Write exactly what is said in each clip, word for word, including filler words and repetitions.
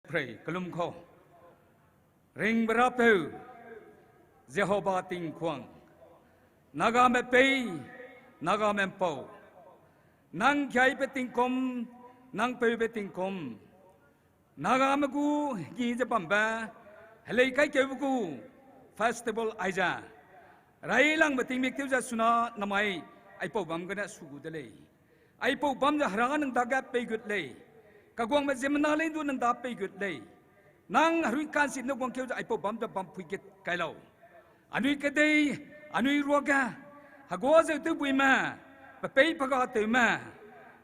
Pray, kalum khou. Ringcbau Ravpou, Jehova tingkhwang, Nagamei pei, Nagamei pou, nang kei pei tingkum, nang pei pei tingkum, Nagamei gu ngi za bam ba, helei kai keu bu gu festival ai za, rey lang ba tingmik thiu za swna namei, ai pou bam gana sw gu de le. Ai pou bam za hra nang da ga pei gut le. Kaguangmei zimmei na le du nang da pei gut le. Nang harui kan sip na guang keu za ai pou bam za bam phui git kai lou. Anui kadei, anui ruak ga, hagua zeu tu bui ma, papei paga teu ma,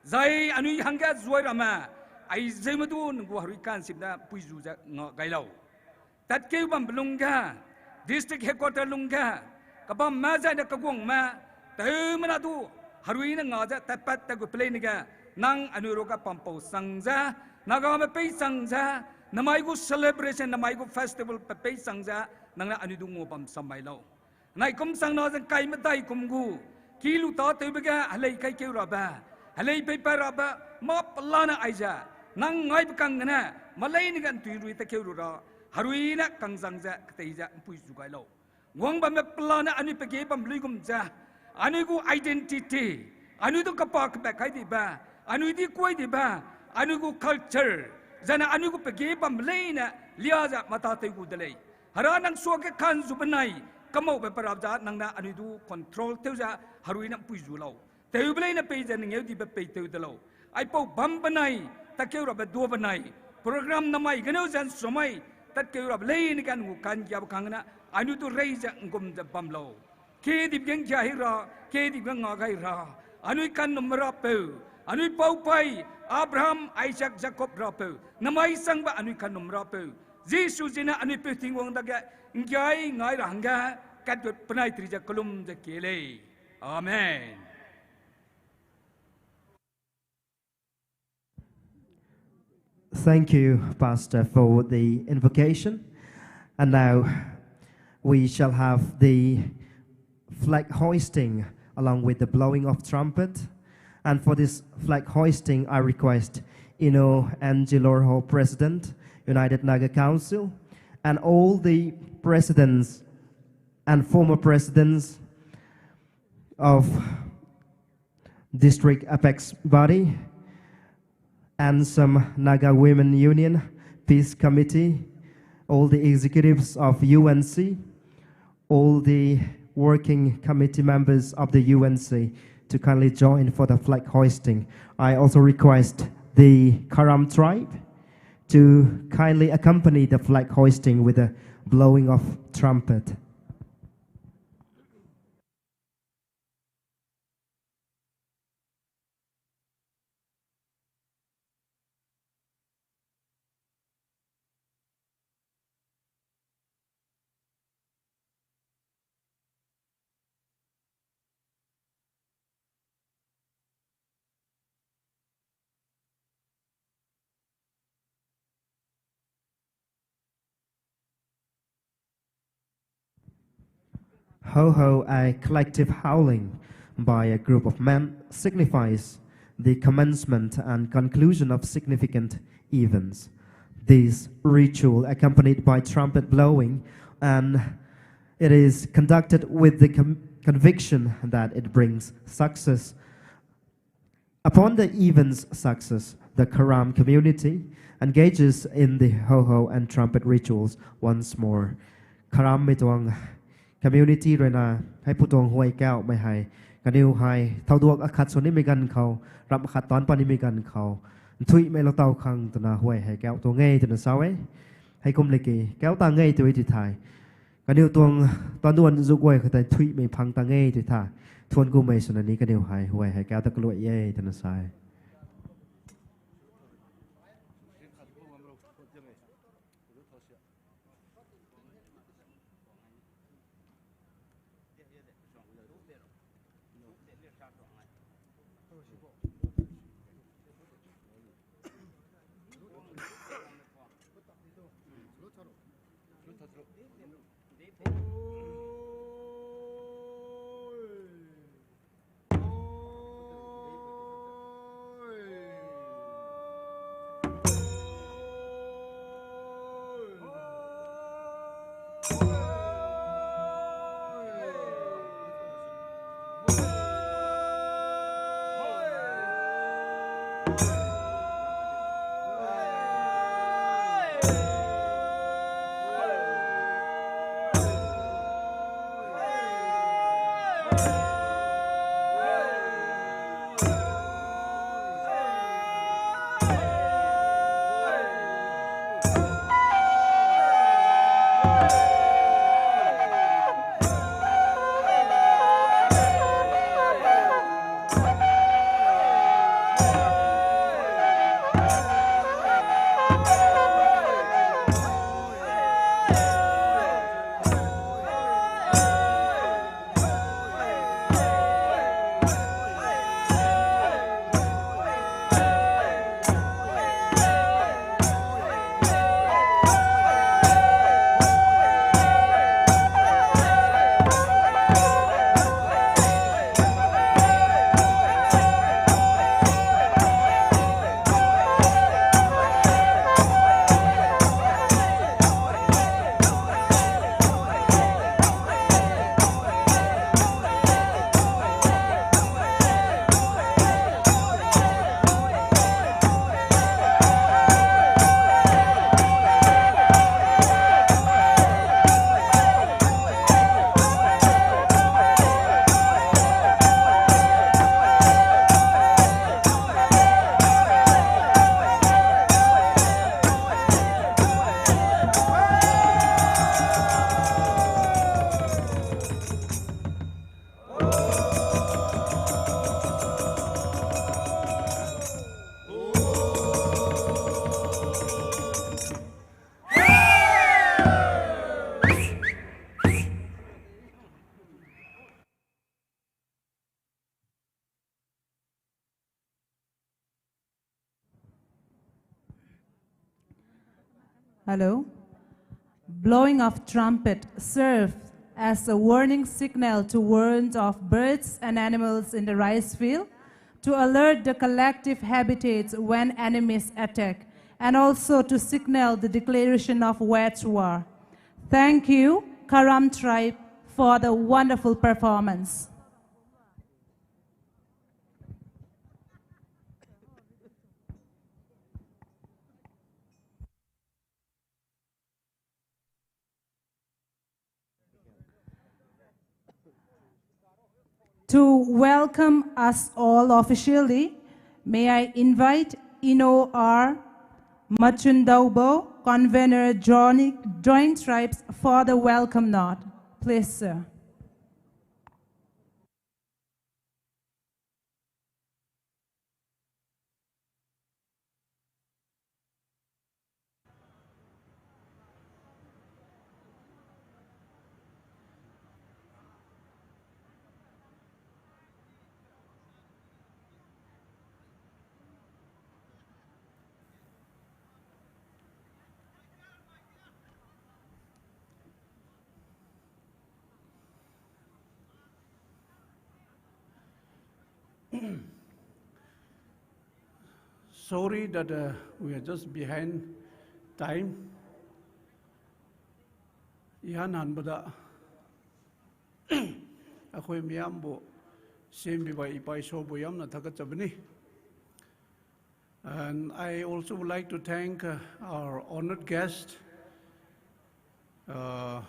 zai anui hang ga zuai ra ma, ai zeu ma du nang gu harui kan sip na pui zu za nga gai lou. Tat keu bam lung ga, district headquarter lung ga, kabam ma zai na kaguang ma, teu ma na du, harui na nga za tat pat ta gu play ni ga, nang anui ruak ga pam pou sang za, Nagamei pei sang za, namei gu celebration, namei gu festival papei sang za, nang na anui du ngo bam sammei lou. Nai kum sang na zang kai madai kum gu, ki lu ta teu ba ga, helei kai keu ra ba, helei pei pa ra ba, ma palana ai za, nang ngai ba kang na, malei ni gan tui rui ta keu ru ra, harui na kang zang za, katei za, mpui zu gai lou. Guang bam na palana anui page bam lui gum za, anui gu identity, anui tu kapa kapak kai di ba, anui di kuai di ba, anui gu culture, zana anui gu page bam leina, lia za mata teu gu de le. Hara nang suak ke khan zu banai, kamou ba parap za nang na anui du control teu za, harui na mpui zu lou. Teu ba leina pei za nang eu di ba pei teu de lou. Ai pou bam banai, tat keu ra ba dua banai. Program namei ganeu zan swmei, tat keu ra ba leina gan ngu kan gia ba kang na, anui tu rey za ngum za bam lou. Ke dip gang kia hei ra, ke dip gang nga gai ra. Anui kan num Ravpou, anui pou pei, Abraham, Isaac, Jacob Ravpou, namei sang ba anui kan num Ravpou, Jisu zina anui pui Tingwang da ga, ngiai ngai ra hang ga, kat gut panai tri za kalum za ke le. Amen. Thank you, Pastor, for the invocation. And now we shall have the flag hoisting along with the blowing of trumpet. And for this flag hoisting, I request Ino N G Lorho, President, United Naga Council, and all the presidents and former presidents of District Apex Body, and some Naga Women Union, Peace Committee, all the executives of U N C, all the working committee members of the U N C to kindly join for the flag hoisting. I also request the Karam tribe to kindly accompany the flag hoisting with the blowing of trumpet. Ho ho, a collective howling by a group of men signifies the commencement and conclusion of significant events. This ritual, accompanied by trumpet blowing, and it is conducted with the con- conviction that it brings success. Upon the event's success, the Karam community engages in the ho ho and trumpet rituals once more. Karam mei tuang community rui na, hei pu tuang huay kauhmei hei, kaniw hei thowduak akhat sw nimei ganv khou, ramh akhat taanc pat nimei ganv khou, nthuihmei lou taw khang twna huay hei kauh tuang e twna sa e. Hei kum liki kauh ta nge tw e ti thei, kaniw tuang taanduan zu guay khou tei nthuihmei phang ta nge tw the. Thuan kumei swna ni kaniw hei huay hei kauh ta kaluai e twna sa e. Hello. Blowing of trumpet serves as a warning signal to warn of birds and animals in the rice field, to alert the collective habitats when enemies attack, and also to signal the declaration of wage war. Thank you, Karam tribe, for the wonderful performance. To welcome us all officially, may I invite Ino R Machundaubo, convener, Joint, Joint Tribes, for the welcome nod. Please, sir. Sorry that, uh, we are just behind time. Ihan hanbada, akhui miyambu, sembi bai ipai sobu yamna thakat chabani. And I also would like to thank, uh, our honored guest. Uh,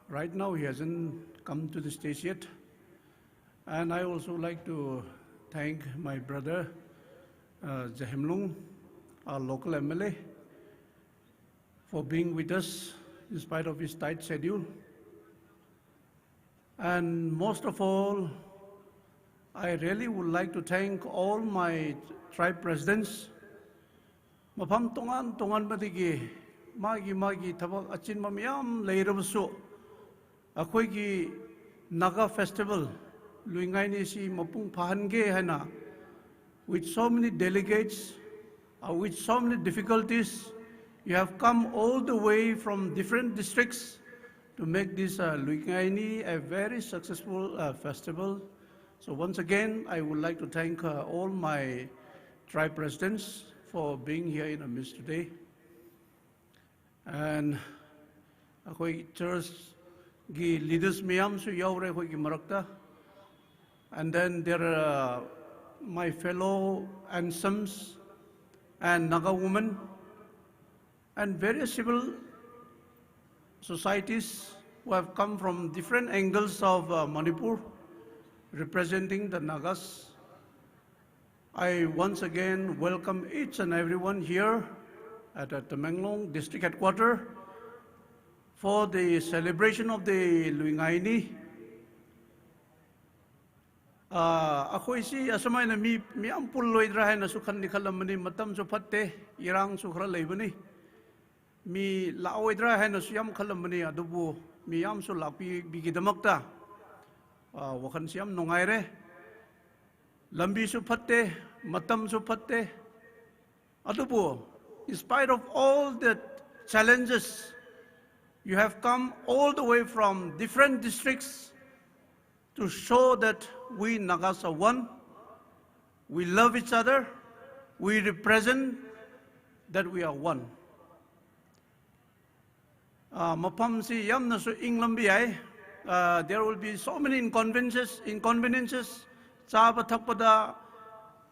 right now, he hasn't come to the stage yet. And I also like to thank my brother, uh, Zahemlung, our local M L A, for being with us in spite of his tight schedule. And most of all, I really would like to thank all my tribe presidents. Mapham tongan tongan madigi, magi magi thabak achin mamyam leirabasu, akhuigi Naga festival, Luingaini si mapung phahan ge haina, with so many delegates, uh, with so many difficulties, you have come all the way from different districts to make this, uh, Luingaini a very successful, uh, festival. So once again, I would like to thank, uh, all my tribe presidents for being here in our midst today. And akhui church gi leaders miyamsu yaure akhuigi marakta. And then there are, uh, my fellow Ansoms and Naga women. and various civil societies who have come from different angles of, uh, Manipur, representing the Nagas. I once again welcome each and everyone here at the Tamenglong District Headquarter for the celebration of the Luingaini. Ah, akhuisi aswmei na mi, mi am pul luai dra hei na sw khan ni khat lam mani, matam sw phat te, irang sw khara lei bani. Mi lauai dra hei na sw yam khat lam mani, adubu mi yam sw lak pi, bi ki damak ta. Ah, wakhan sw yam nungai re. Lambi sw phat te, matam sw phat te. Adubu, in spite of all the challenges, you have come all the way from different districts to show that we Nagas are one, we love each other, we represent that we are one. Ah, mapam si yamna sw inglam bi ai. Ah, there will be so many inconveniences, inconveniences. Chaba thakpa da,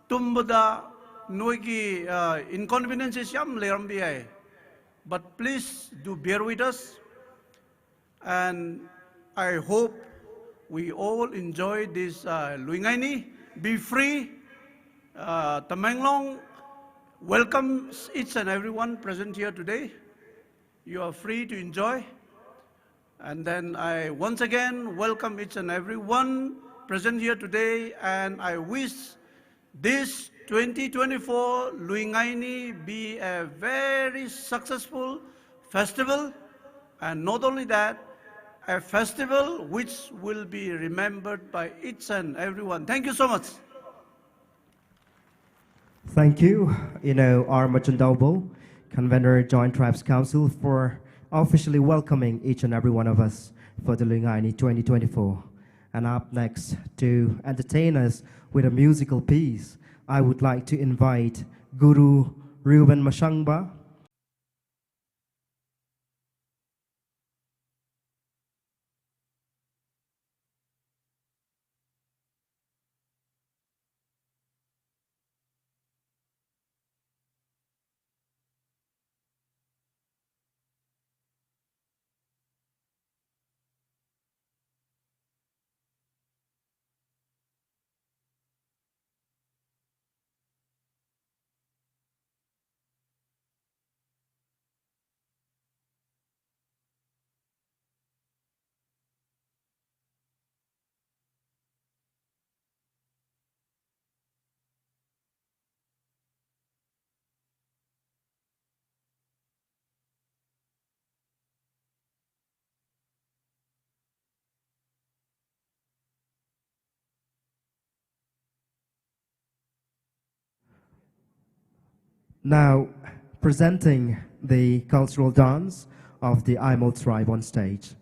tumba da, nui ki, ah, inconveniences yam le ram bi ai. But please do bear with us. And I hope we all enjoy this, uh, Luingaini. Be free. Uh, Tamenglong welcomes each and everyone present here today. You are free to enjoy. And then I once again welcome each and everyone present here today, and I wish this twenty twenty-four Luingaini be a very successful festival, and not only that, a festival which will be remembered by each and everyone. Thank you so much. Thank you, Ino R Machundaobo, Convener, Joint Tribes Council, for officially welcoming each and every one of us for the Luingaini twenty twenty-four. And up next, to entertain us with a musical piece, I would like to invite Guru Reuben Mashangba. Now, presenting the cultural dance of the Aimo tribe on stage.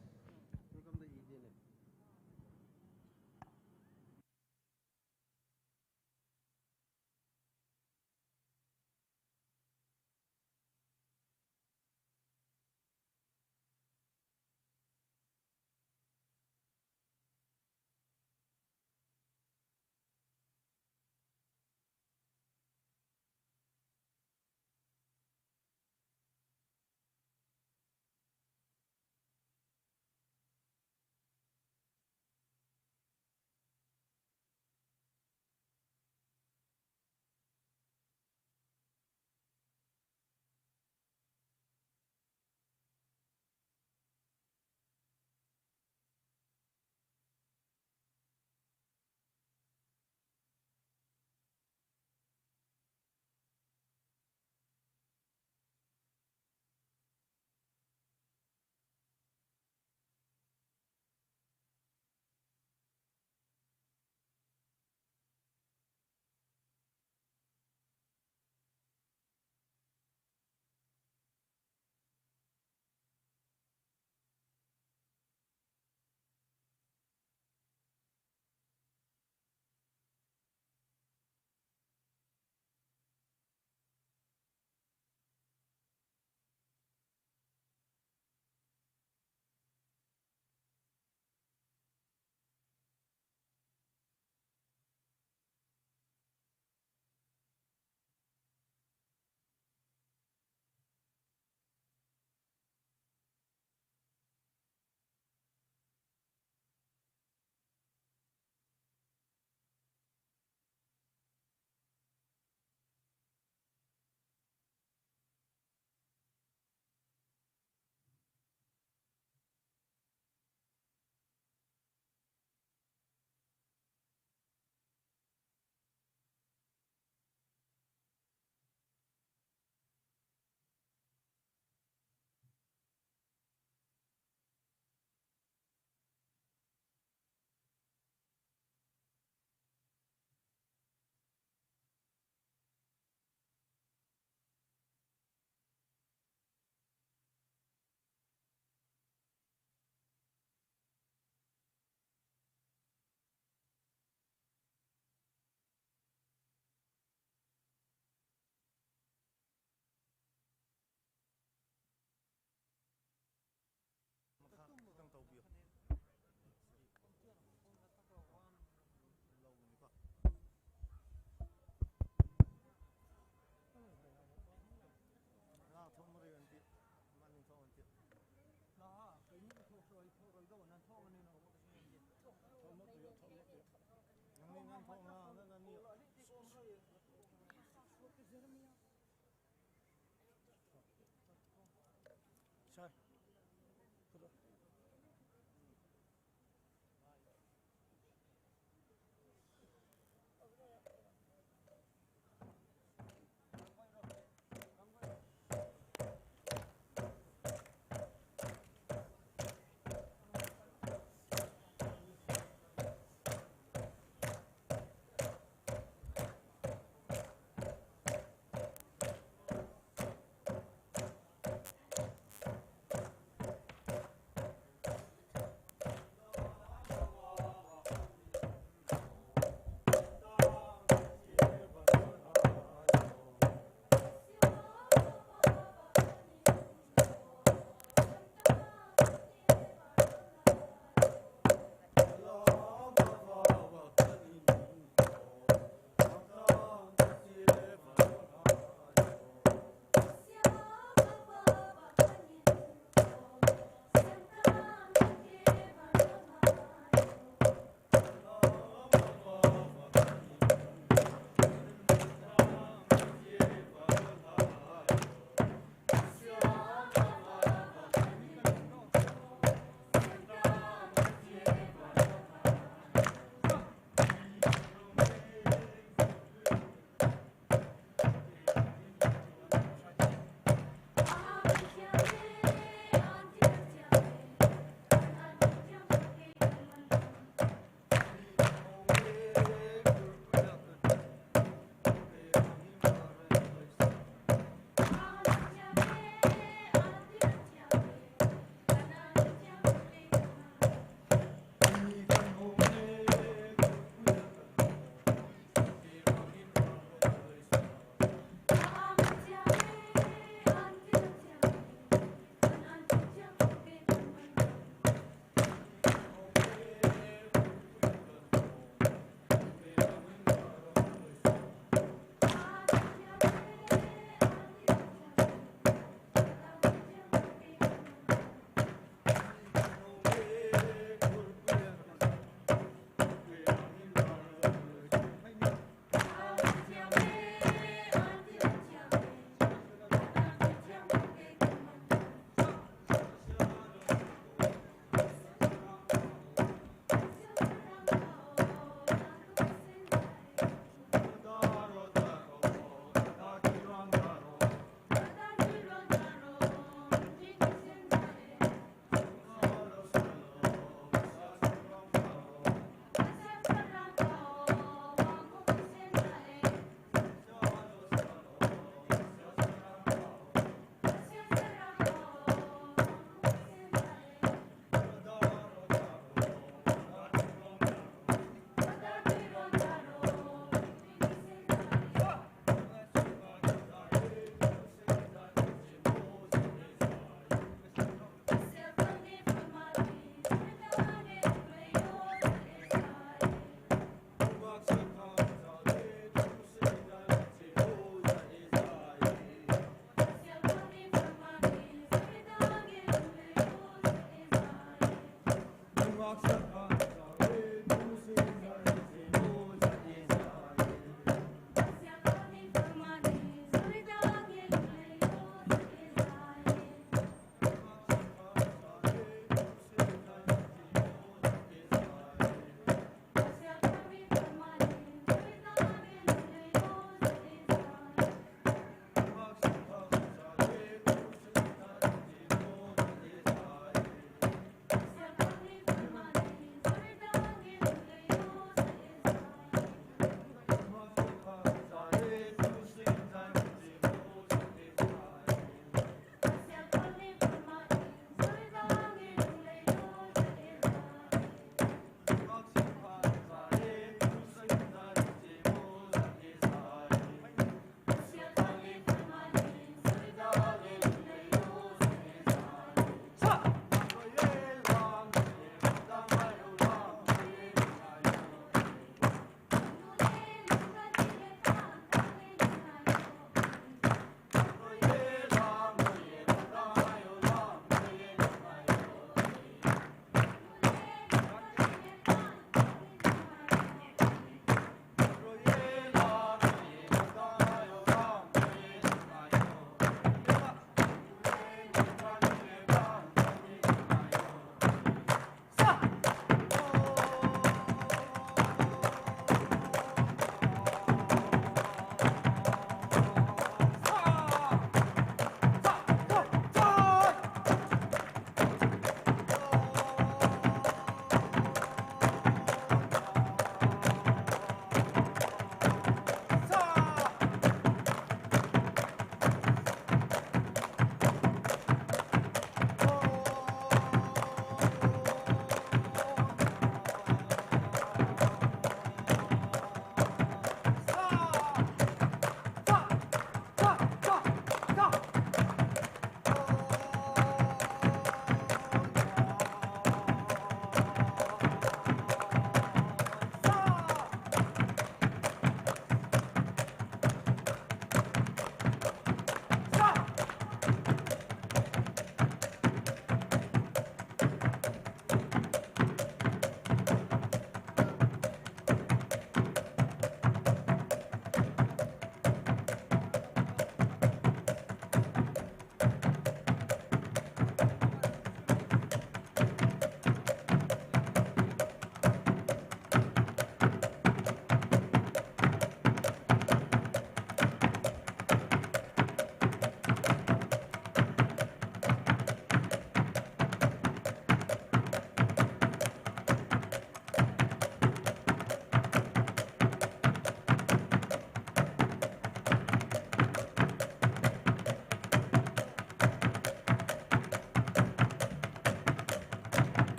Sai.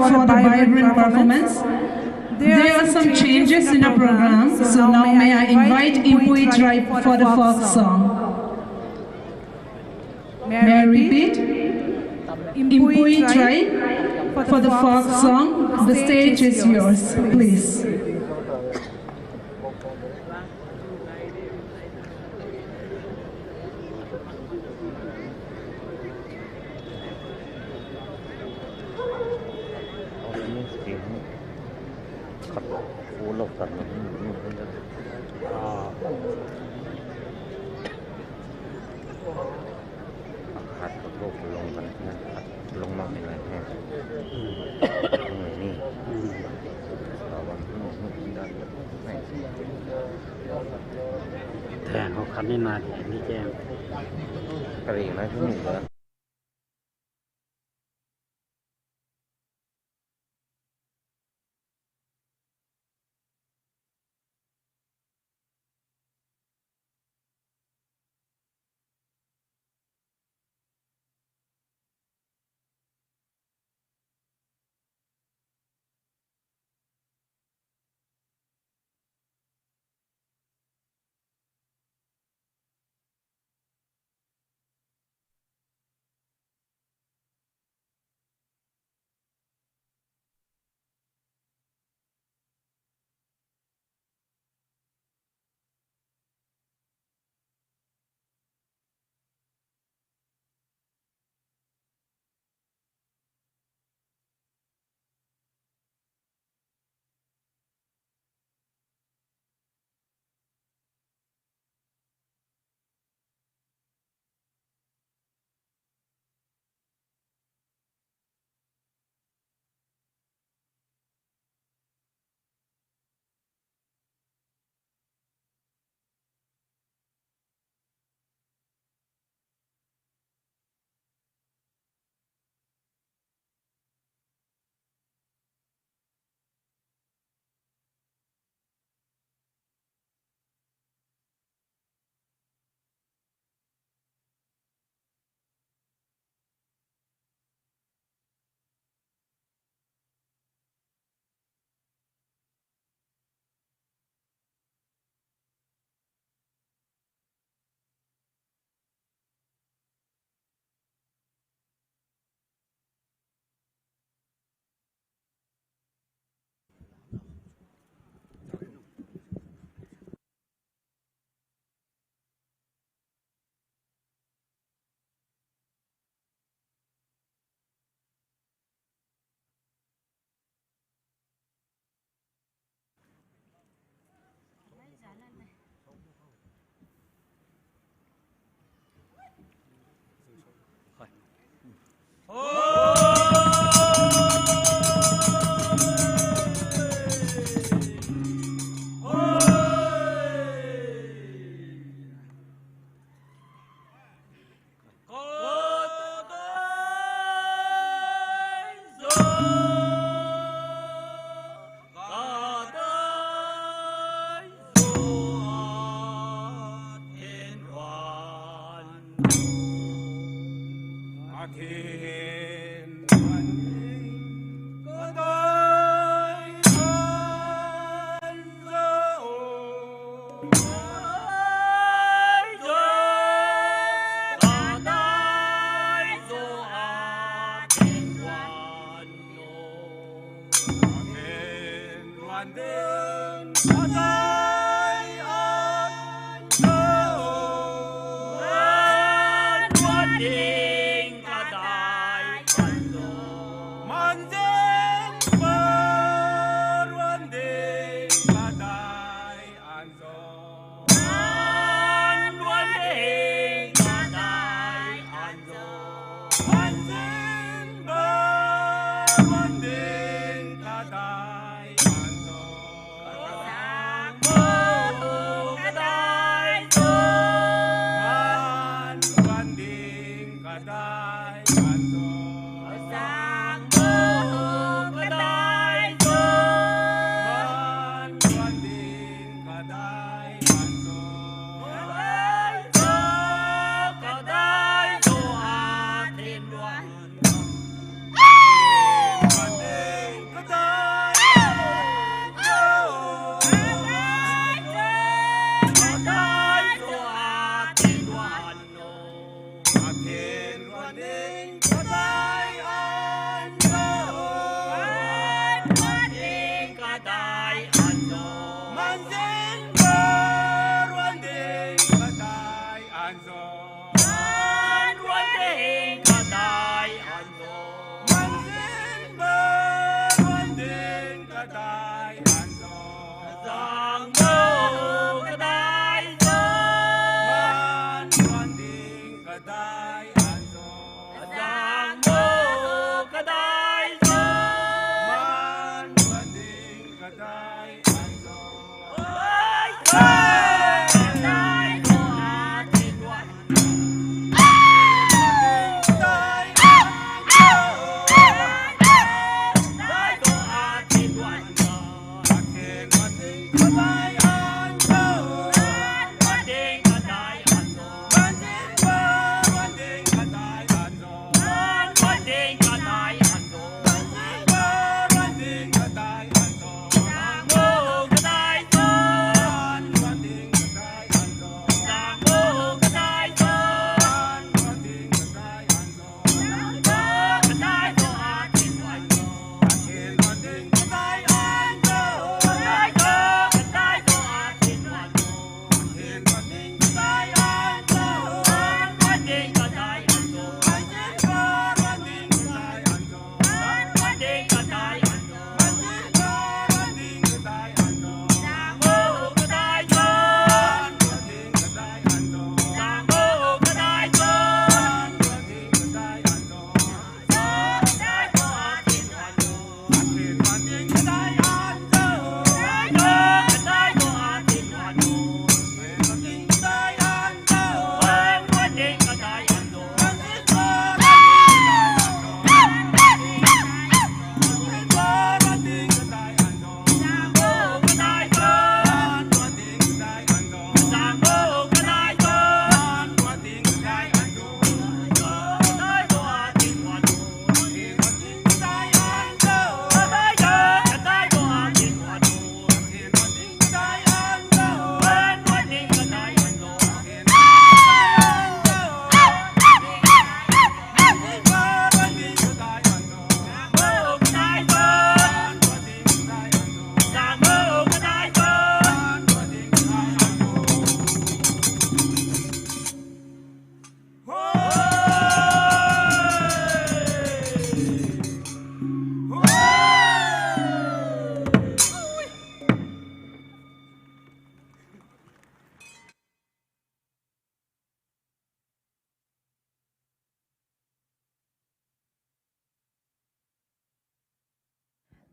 for the vibrant performance. There are some changes in the program, so now may I invite Impui tribe for the folk song. May I repeat? Impui tribe for the folk song. The stage is yours, please. Thang khou khat ni nai di ke. Kari nai thu ni da.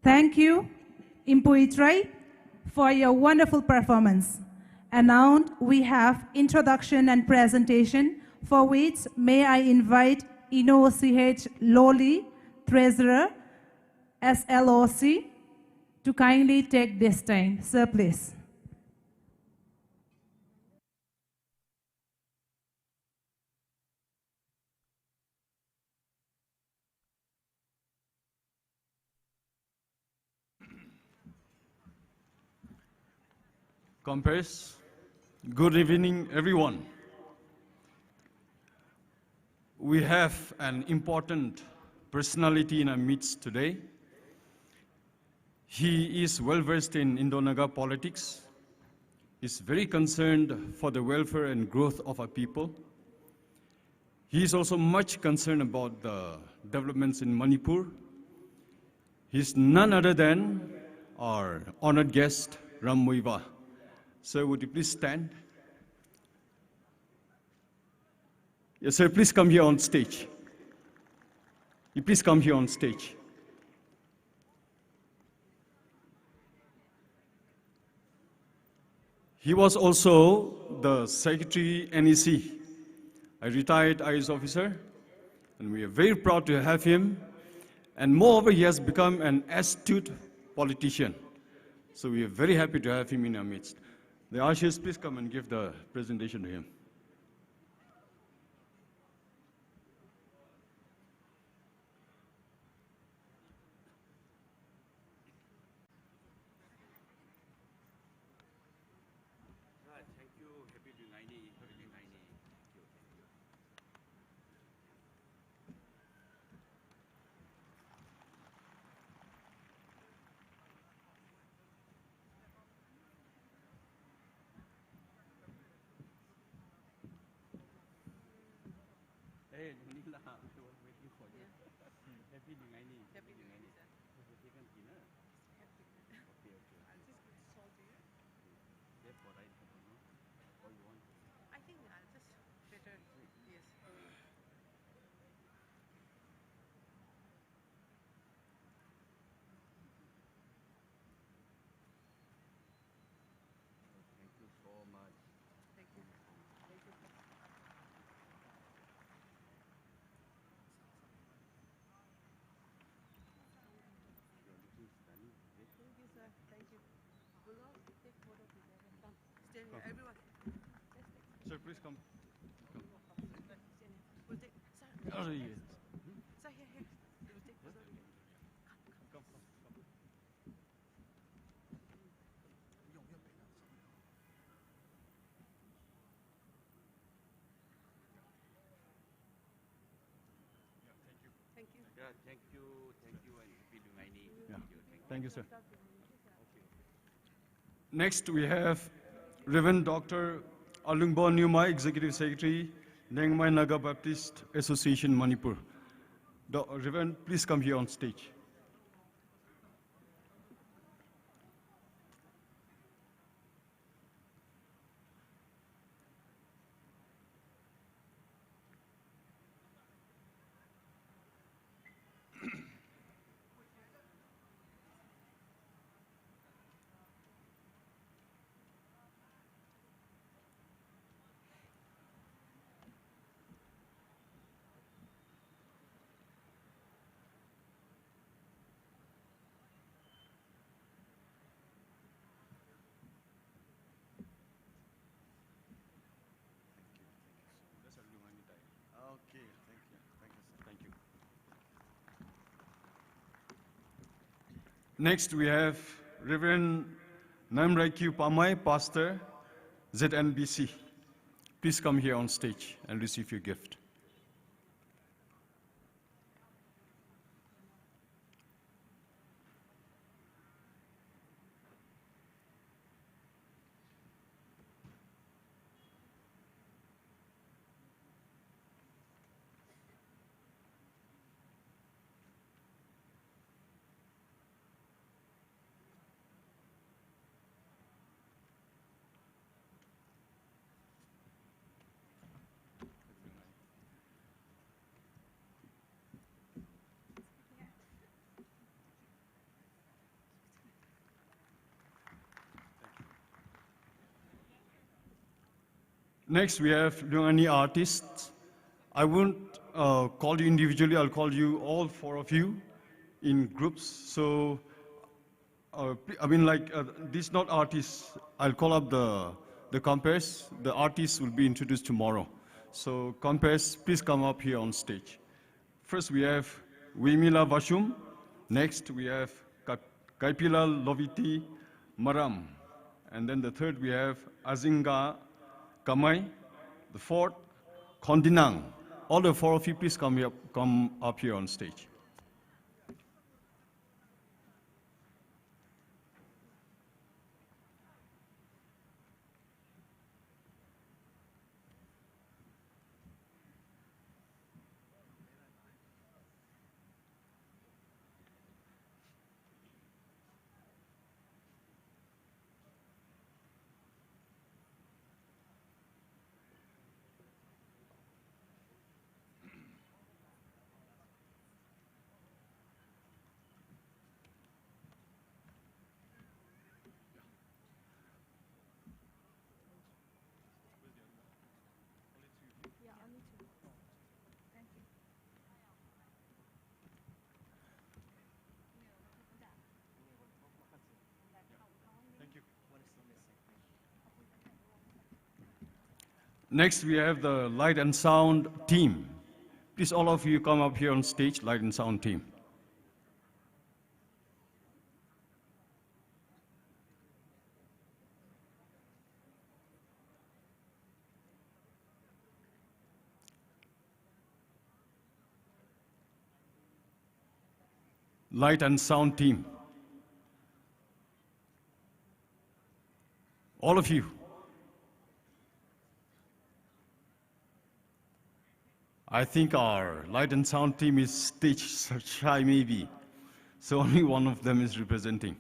Thank you, Impui Trei, for your wonderful performance. And now we have introduction and presentation, for which may I invite Ino C H Loli, Treasurer, S L O C, to kindly take this time. Sir, please. Comrades, good evening, everyone. We have an important personality in our midst today. He is well versed in Indo-Naga politics. He's very concerned for the welfare and growth of our people. He is also much concerned about the developments in Manipur. He's none other than our honored guest, Ram Muivah. Sir, would you please stand? Yes, sir, please come here on stage. You please come here on stage. He was also the secretary N E C, a retired I A S officer, and we are very proud to have him. And moreover, he has become an astute politician. So we are very happy to have him in our midst. The ushers, please come and give the presentation to him. Hey, Nila, I was waiting for you. Happy Diwali. Happy Diwali, sir. Happy Diwali, na? Happy Diwali. Okay, okay. I'll just give this all to you. Okay. Left or right, I don't know. Or you want? I think I'll just better. Yes. Thank you so much. Thank you. Thank you. Everyone. Sir, please come. Come. We'll take, sir. Oh, yes. Sir, here, here. We'll take photo. Come, come, come, come. Thank you. Yeah, thank you, thank you, and happy Luang Ani. Yeah. Thank you, sir. Next, we have Reverend Doctor Alungbo Newmai, Executive Secretary, Liangmai Naga Baptist Association, Manipur. Do-, Reverend, please come here on stage. Okay, thank you. Thank you, sir. Thank you. Next, we have Reverend Namraikiu Pamai, Pastor, Z N B C. Please come here on stage and receive your gift. Next, we have Luang Ani artists. I won't, uh, call you individually. I'll call you all four of you in groups. So, uh, pl-, I mean, like, uh, these not artists. I'll call up the, the comperes. The artists will be introduced tomorrow. So, comperes, please come up here on stage. First, we have Wimila Vashum. Next, we have Kap-, Kaipila Loviti Maram. And then the third, we have Azinga Kamai. The fourth, Khondinang. All the four of you, please come up, come up here on stage. Next, we have the light and sound team. Please, all of you come up here on stage, light and sound team. Light and sound team. All of you. I think our light and sound team is stage shy maybe. So only one of them is representing.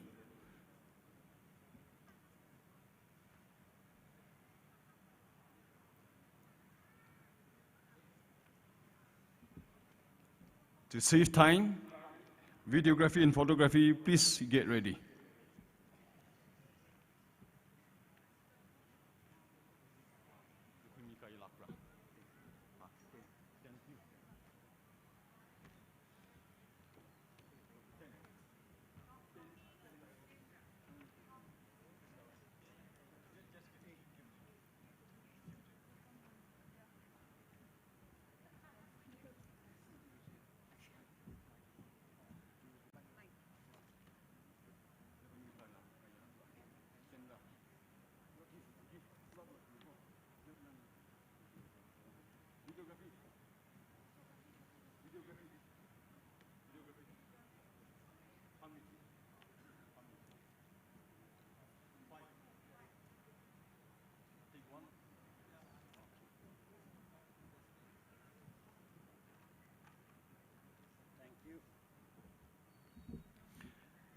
To save time, videography and photography, please get ready.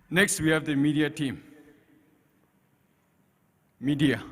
Next, we have the media team. Media.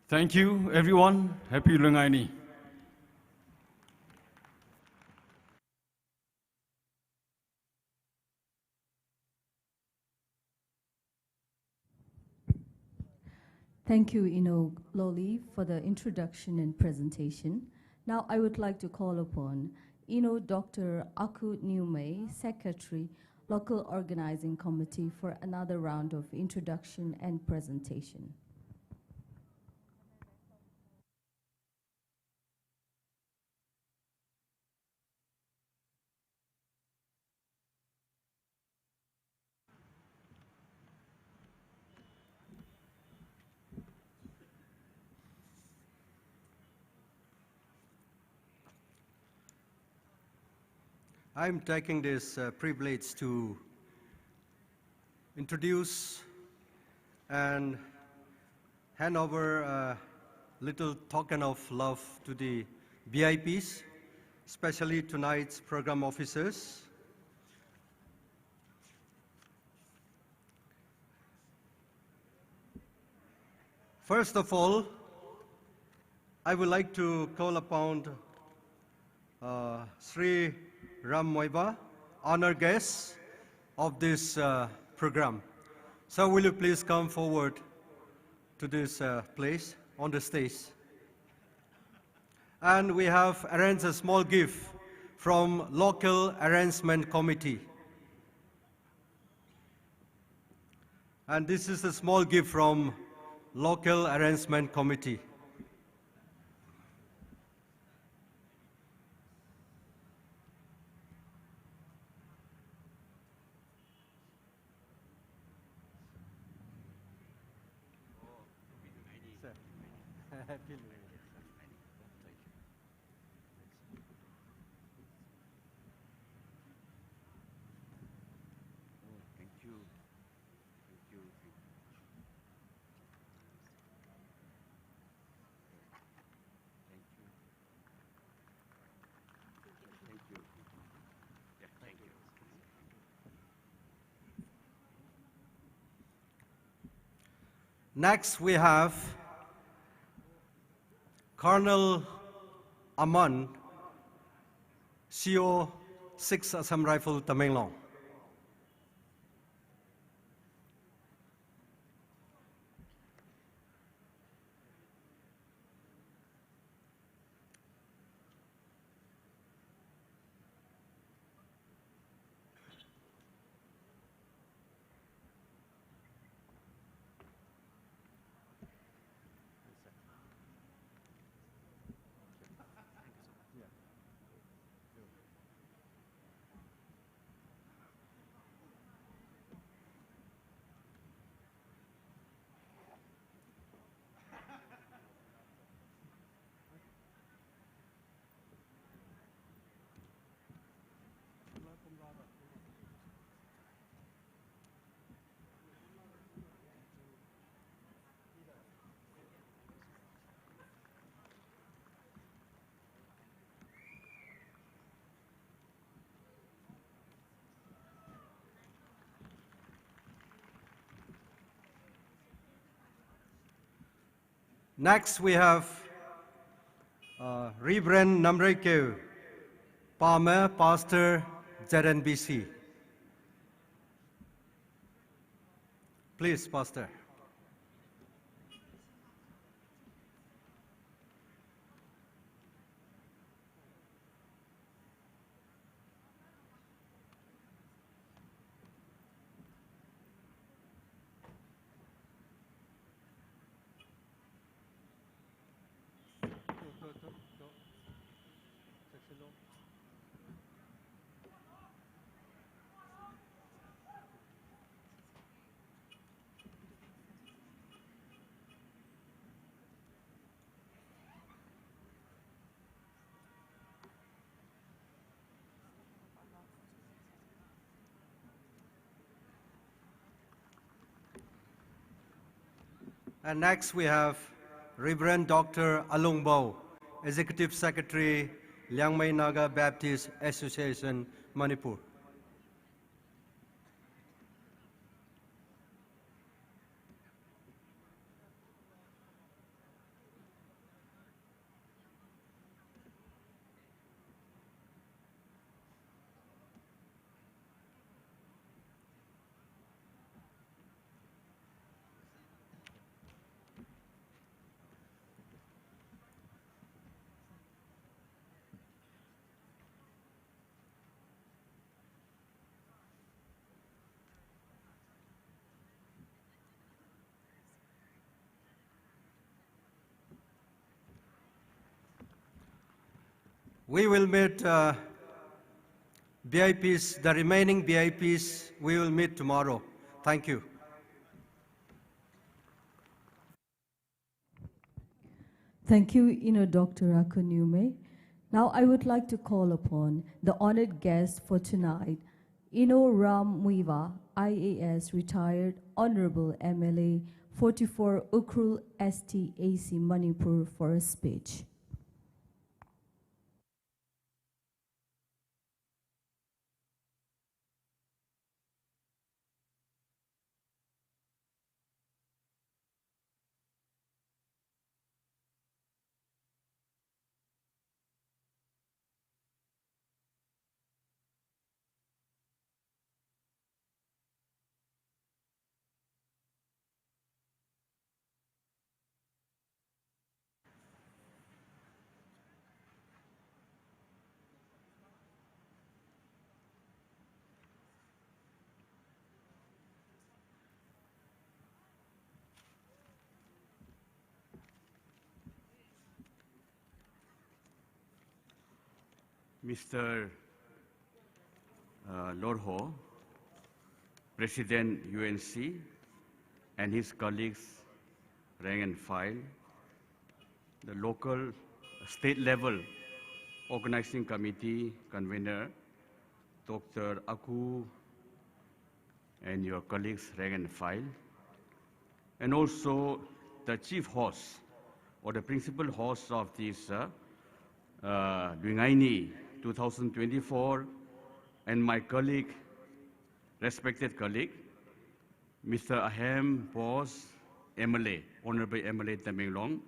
Thank you, everyone. Happy Luangaini. Thank you, Eno Loli, for the introduction and presentation. Now I would like to call upon Eno Doctor Aku Niumei, Secretary, Local Organizing Committee, for another round of introduction and presentation. I'm taking this uh, privilege to introduce and hand over a little token of love to the V I Ps, especially tonight's program officers. First of all, I would like to call upon uh, Sri Ram Moiba, honor guest of this uh, program. So will you please come forward to this uh, place on the stage? And we have arranged a small gift from local arrangement committee. And this is a small gift from local arrangement committee. Next, we have Colonel Aman, C O six Assam Rifle, Tamenglong. Next, we have uh, Reverend Namreikeu Pame, Pastor, Z N B C. Please, Pastor. And next we have Reverend Doctor Alungbo, Executive Secretary, Liangmai Naga Baptist Association, Manipur. We will meet, uh, V I Ps, the remaining V I Ps, we will meet tomorrow. Thank you. Thank you, Eno Doctor Akuniume. Now I would like to call upon the honored guest for tonight, Eno Ram Muivah, I A S retired, Honorable M L A, forty-four Ukhrul S T A C Manipur, for a speech. Mister uh, Lorho, President U N C, and his colleagues, rank and file, the local, state level organizing committee convener, Doctor Aku, and your colleagues, rank and file, and also the chief host or the principal host of this uh, uh, Luingaini two thousand twenty-four, and my colleague, respected colleague, Mister Ahem Bose, M L A, Honorable M L A Tamenglong,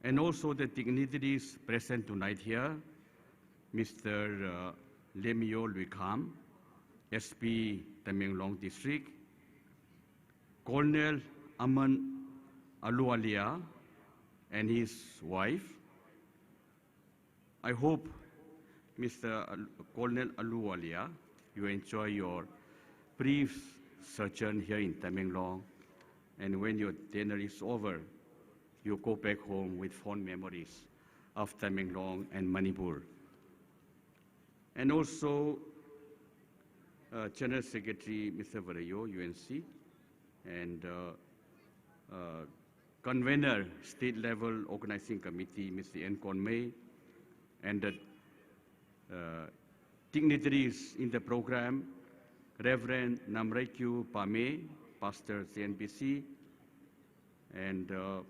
and also the dignitaries present tonight here, Mister uh, Lemio Luikham, S P Tamenglong District, Colonel Aman Aluwalia and his wife. I hope, Mister Al- Colonel Aluwalia, you enjoy your brief sojourn here in Tamenglong, and when your tenure is over, you go back home with fond memories of Tamenglong and Manipur. And also, uh, General Secretary Mister Varayo, U N C, and uh, uh, Convener, State Level Organizing Committee, Mister N Konmei, and the uh, dignitaries in the program, Reverend Namraikyu Pame, Pastor C N B C, and uh,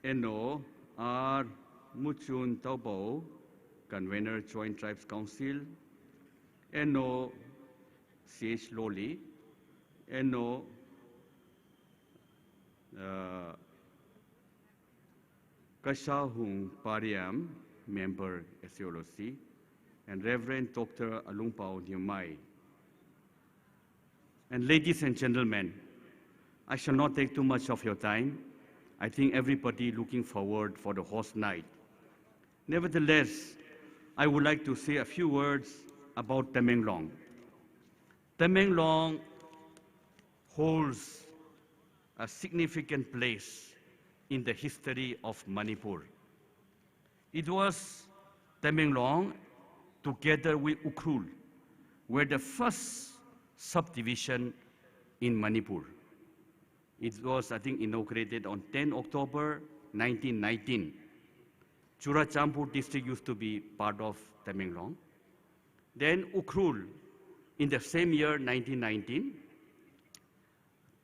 Eno R Muchun Taubou, Convener, Joint Tribes Council, Eno C H Loli, Eno uh, Kasahung Pariam, member S C O L O C, and Reverend Doctor Alungpao Niumai. And ladies and gentlemen, I shall not take too much of your time. I think everybody looking forward for the host night. Nevertheless, I would like to say a few words about Tamenglong. Tamenglong holds a significant place in the history of Manipur. It was Tamenglong, together with Ukhrul, were the first subdivision in Manipur. It was, I think, inaugurated on ten October nineteen nineteen. Churachandpur district used to be part of Tamenglong. Then Ukhrul, in the same year, nineteen nineteen,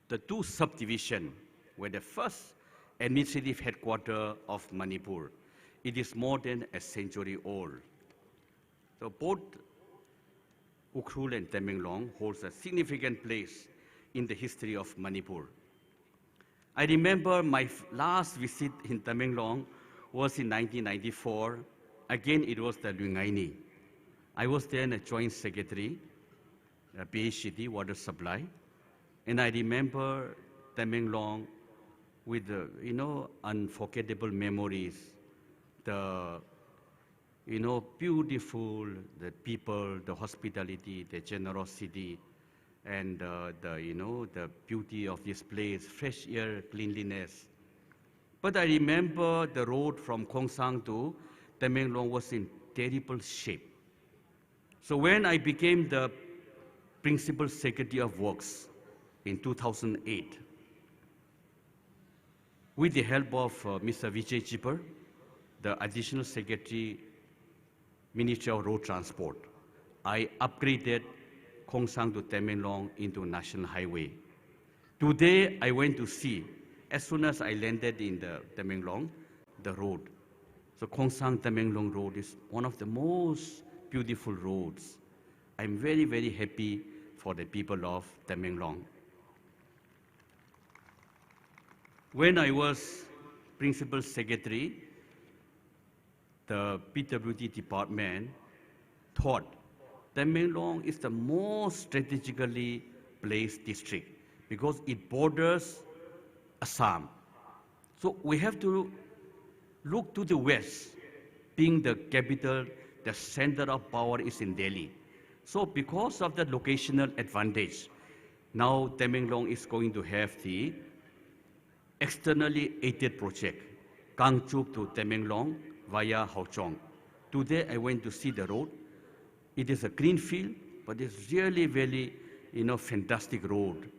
The two subdivision were the first administrative headquarter of Manipur. It is more than a century old. So both Ukhrul and Tamenglong holds a significant place in the history of Manipur. I remember my f- last visit in Tamenglong was in nineteen ninety-four. Again, it was the Luingaini. I was then a joint secretary, uh, P H E D, water supply. And I remember Tamenglong with the, you know, unforgettable memories. The, you know, beautiful, the people, the hospitality, the generosity, and uh, the, you know, the beauty of this place, fresh air, cleanliness. But I remember the road from Khongsang to Tamenglong was in terrible shape. So when I became the Principal Secretary of Works in two thousand eight, with the help of uh, Mister Vijay Chipar, the Additional Secretary, Ministry of Road Transport, I upgraded Khongsang to Tamenglong into National Highway. Today, I went to see, as soon as I landed in the Tamenglong, the road. So Khongsang Tamenglong Road is one of the most beautiful roads. I'm very, very happy for the people of Tamenglong. When I was Principal Secretary, the P W D department thought Tamenglong is the most strategically placed district because it borders Assam. So we have to look to the west, being the capital, the center of power is in Delhi. So because of that locational advantage, now Tamenglong is going to have the externally aided project, Kangchup to Tamenglong via Hauchong. Today I went to see the road. It is a green field, but it's really very, you know, fantastic road.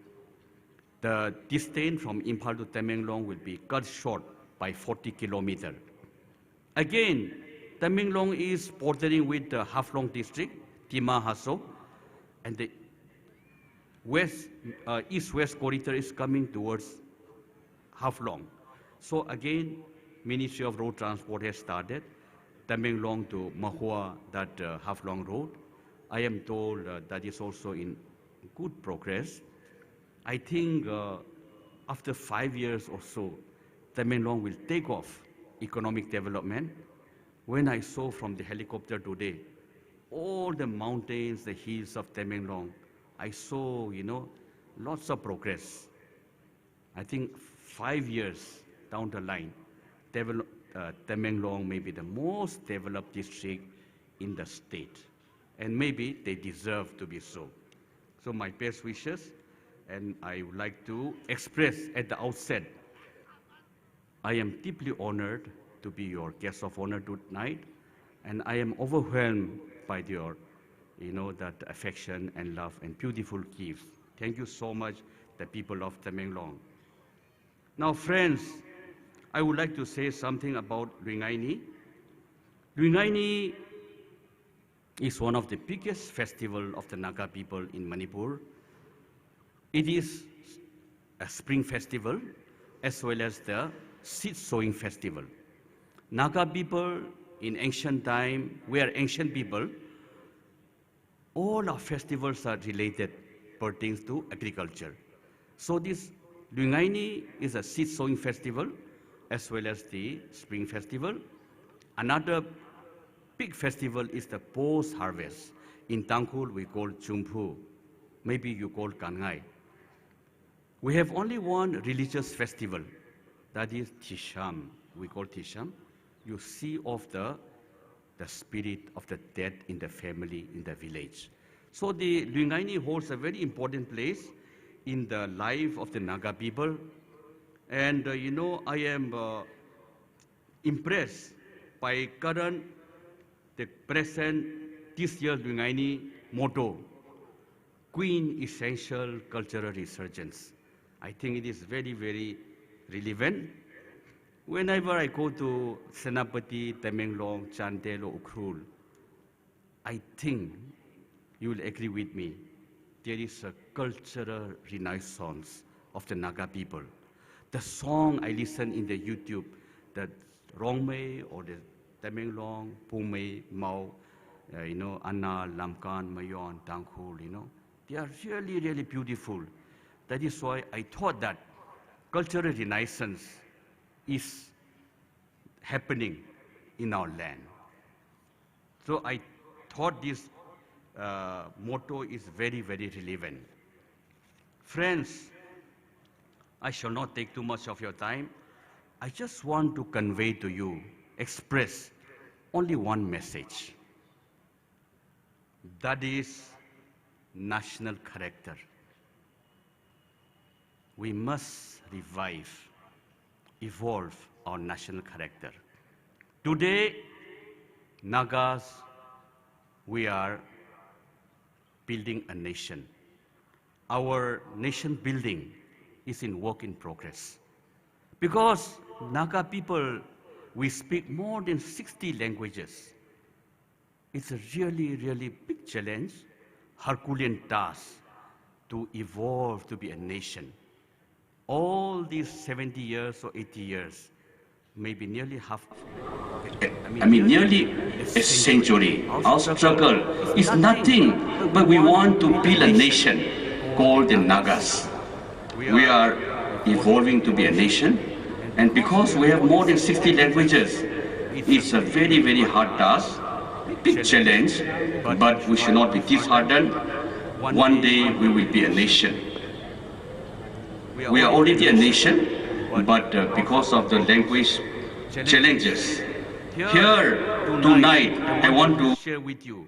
The distance from Imphal to Tamenglong will be cut short by forty kilometer. Again, Tamenglong is bordering with the Haflong district, Dima Hasao, and the west, uh, east-west corridor is coming towards Haflong. So again, Ministry of Road Transport has started Tamenglong to Mahua, that uh, Haflong road. I am told uh, that is also in good progress. I think uh, after five years or so, Tamenglong will take off economic development. When I saw from the helicopter today, all the mountains, the hills of Tamenglong, I saw, you know, lots of progress. I think five years down the line, develop, uh, Tamenglong may be the most developed district in the state, and maybe they deserve to be so. So my best wishes, and I would like to express at the outset, I am deeply honored to be your guest of honor tonight, and I am overwhelmed by your, you know, that affection and love and beautiful gifts. Thank you so much, the people of Tamenglong. Now, friends, I would like to say something about Luingaini. Luingaini is one of the biggest festival of the Naga people in Manipur. It is a spring festival as well as the seed sowing festival. Naga people in ancient time, we are ancient people, all our festivals are related, pertains to agriculture. So this Luingaini is a seed sowing festival as well as the spring festival. Another big festival is the post harvest. In Tangkhul, we call Chumphu. Maybe you call Kangngai. We have only one religious festival, that is Thisham. We call Thisham. You see of the, the spirit of the dead in the family, in the village. So the Luingaini holds a very important place in the life of the Naga people. And uh, you know, I am uh, impressed by current, the present, this year's Luingaini motto, Queen Essential Cultural Resurgence. I think it is very, very relevant. Whenever I go to Senapati, Tamenglong, Chandel or Ukhrul, I think you will agree with me. There is a cultural renaissance of the Naga people. The song I listen in the YouTube, the Rongmei or the Tamenglong, Poumai, Mao, uh, you know, Anal, Lamka, Mayon, Tangkhul, you know, they are really, really beautiful. That is why I thought that cultural renaissance is happening in our land. So I thought this uh, motto is very, very relevant. Friends, I shall not take too much of your time. I just want to convey to you, express only one message. That is national character. We must revive, evolve our national character. Today, Nagas, we are building a nation. Our nation building is in work in progress. Because Naga people, we speak more than sixty languages. It's a really, really big challenge, Herculean task to evolve to be a nation. All these seventy years or eighty years, maybe nearly half, I mean, nearly a century, our struggle is nothing, but we want to build a nation called the Nagas. We are evolving to be a nation, and because we have more than sixty languages, it's a very, very hard task, big challenge, but we should not be disheartened. One day we will be a nation. We are already a nation, but uh, because of the language challenges, here tonight I want to share with you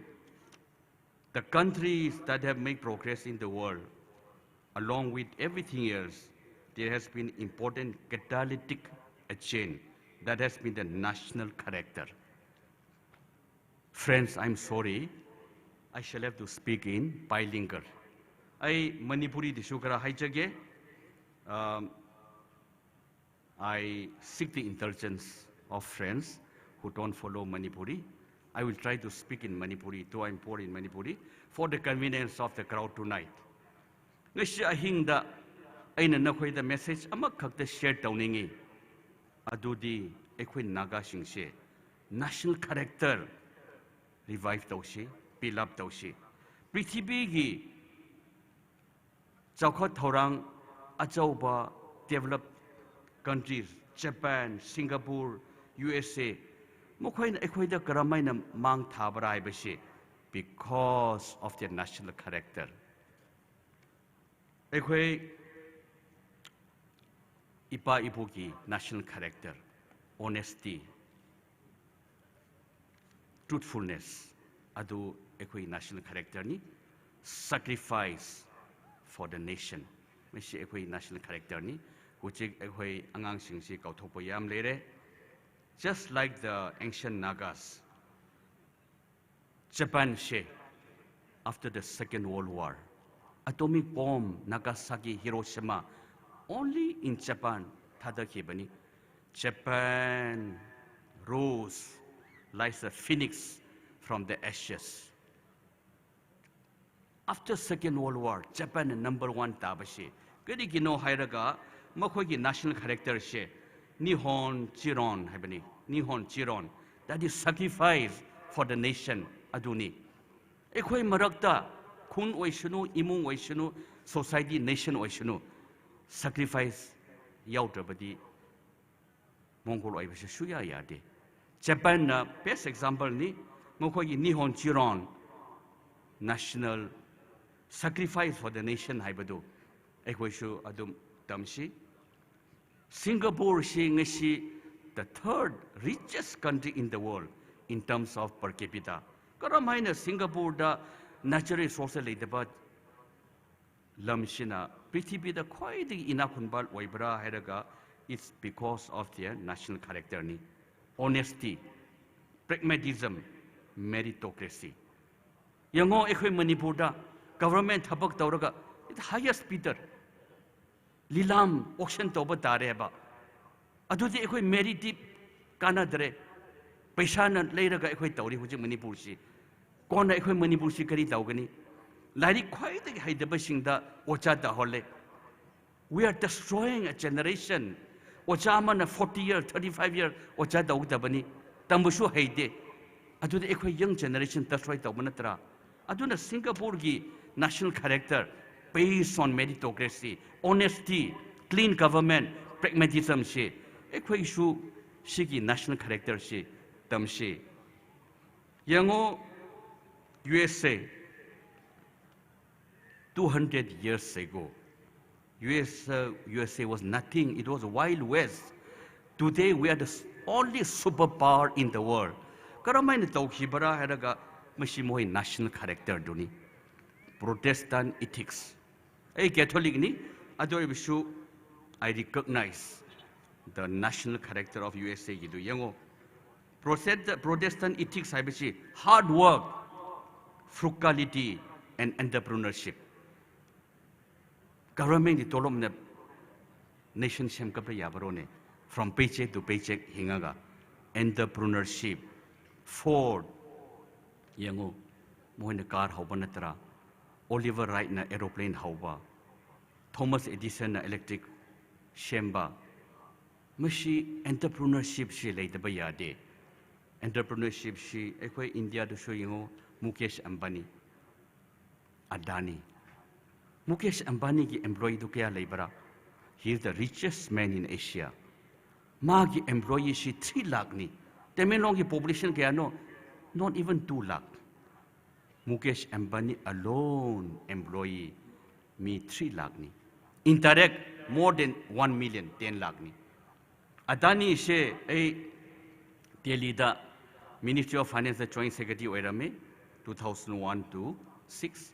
the countries that have made progress in the world. Along with everything else, there has been important catalytic change that has been the national character. Friends, I'm sorry. I shall have to speak in bilingual. I Manipuri tisukara hai chage. Um, I seek the indulgence of friends who don't follow Manipuri. I will try to speak in Manipuri, though I'm poor in Manipuri, for the convenience of the crowd tonight. Ngasi ahingda aina nakhuida message ama khakta share tau ningi. Adudi ekhui Naga singse national character revive tau si, build up tau si. Prithibi gi chaukhat thaurang achauba developed countries, Japan, Singapore, U S A, makhuina ekhuida karamaina mang tha barai ba si, because of their national character. Ekhui ipa ipu ki national character, honesty, truthfulness, adu ekhui national character ni, sacrifice for the nation. Mesi ekhui national character ni, kuchik ekhui angang sing si kau thokpo yam le re. Just like the ancient Nagas, Japan she, after the Second World War, atomic bomb Nagasaki, Hiroshima, only in Japan thada ki bani. Japan rose like a phoenix from the ashes. After Second World War, Japan na number one ta ba si. Kadi kino hai raga, makhui ki national character she, Nihon Chiron hai bani, Nihon Chiron. That is sacrifice for the nation, aduni. Ekhui marakta, khun oi sunu, imung oi sunu, society, nation oi sunu, sacrifice yau ta badi. Mongol ai basa suya ya de. Japan na best example ni, makhui ki Nihon Chiron, national sacrifice for the nation hai badu. Ekhui su adum tam si. Singapore si ngasi the third richest country in the world in terms of per capita. Karam haina Singapore da natural resources lei de ba lam sina, prithibi da khoi di ina khun bal oi bra hai raga, it's because of their national character ni. Honesty, pragmatism, meritocracy. Yango ekhui Manipur da, government thabak tau raga, it highest bidder. Lilam auction tau ba da re ba. Adudi ekhui merit di kana dare. Paisa na lei raga ekhui tau ri huji Manipur si. Kona ekhui Manipur si kari tau gani. Lairik khoi di hai da ba sing da ocha da hole. We are destroying a generation. Oja mana forty year, thirty-five year oja dau ta bani. Tambu sw hei de. Atu de ekhui young generation destroy tau mana tara. Atu na Singapore ki national character based on meritocracy, honesty, clean government, pragmatism si. Ekhui sw siki national character si tam si. Yango U S A, two hundred years ago, U S A, U S A was nothing. It was a wild west. Today, we are the s- only superpower in the world. Karamai na tau ki bara hai raga, masi moi national character du ni. Protestant ethics. Ei Catholic ni, adu ai bisu, I recognize the national character of U S A ki du yango. Protest- Protestant ethics hai bisi hard work, frugality, and entrepreneurship. Government di tolom na nation sem kap ya baro ne, from paycheck to paycheck hingaga, entrepreneurship, Ford, yango, moi na car hau ba na tara, Oliver Wright na aeroplane hau ba, Thomas Edison na electric sem ba, masi entrepreneurship si lei ta ba ya de. Entrepreneurship si, ekhui India tu sw yango, Mukesh Ambani, Adani. Mukesh Ambani ki employee tu kaya lei bara. He is the richest man in Asia. Ma ki employee si three lakh ni. Tamenglong ki population kaya no, not even two lakh. Mukesh Ambani alone employee mi three lakh ni. Indirect more than one million, ten lakh ni. Adani se ei Delhi da Ministry of Finance da Joint Secretary oiram e, two thousand one to six.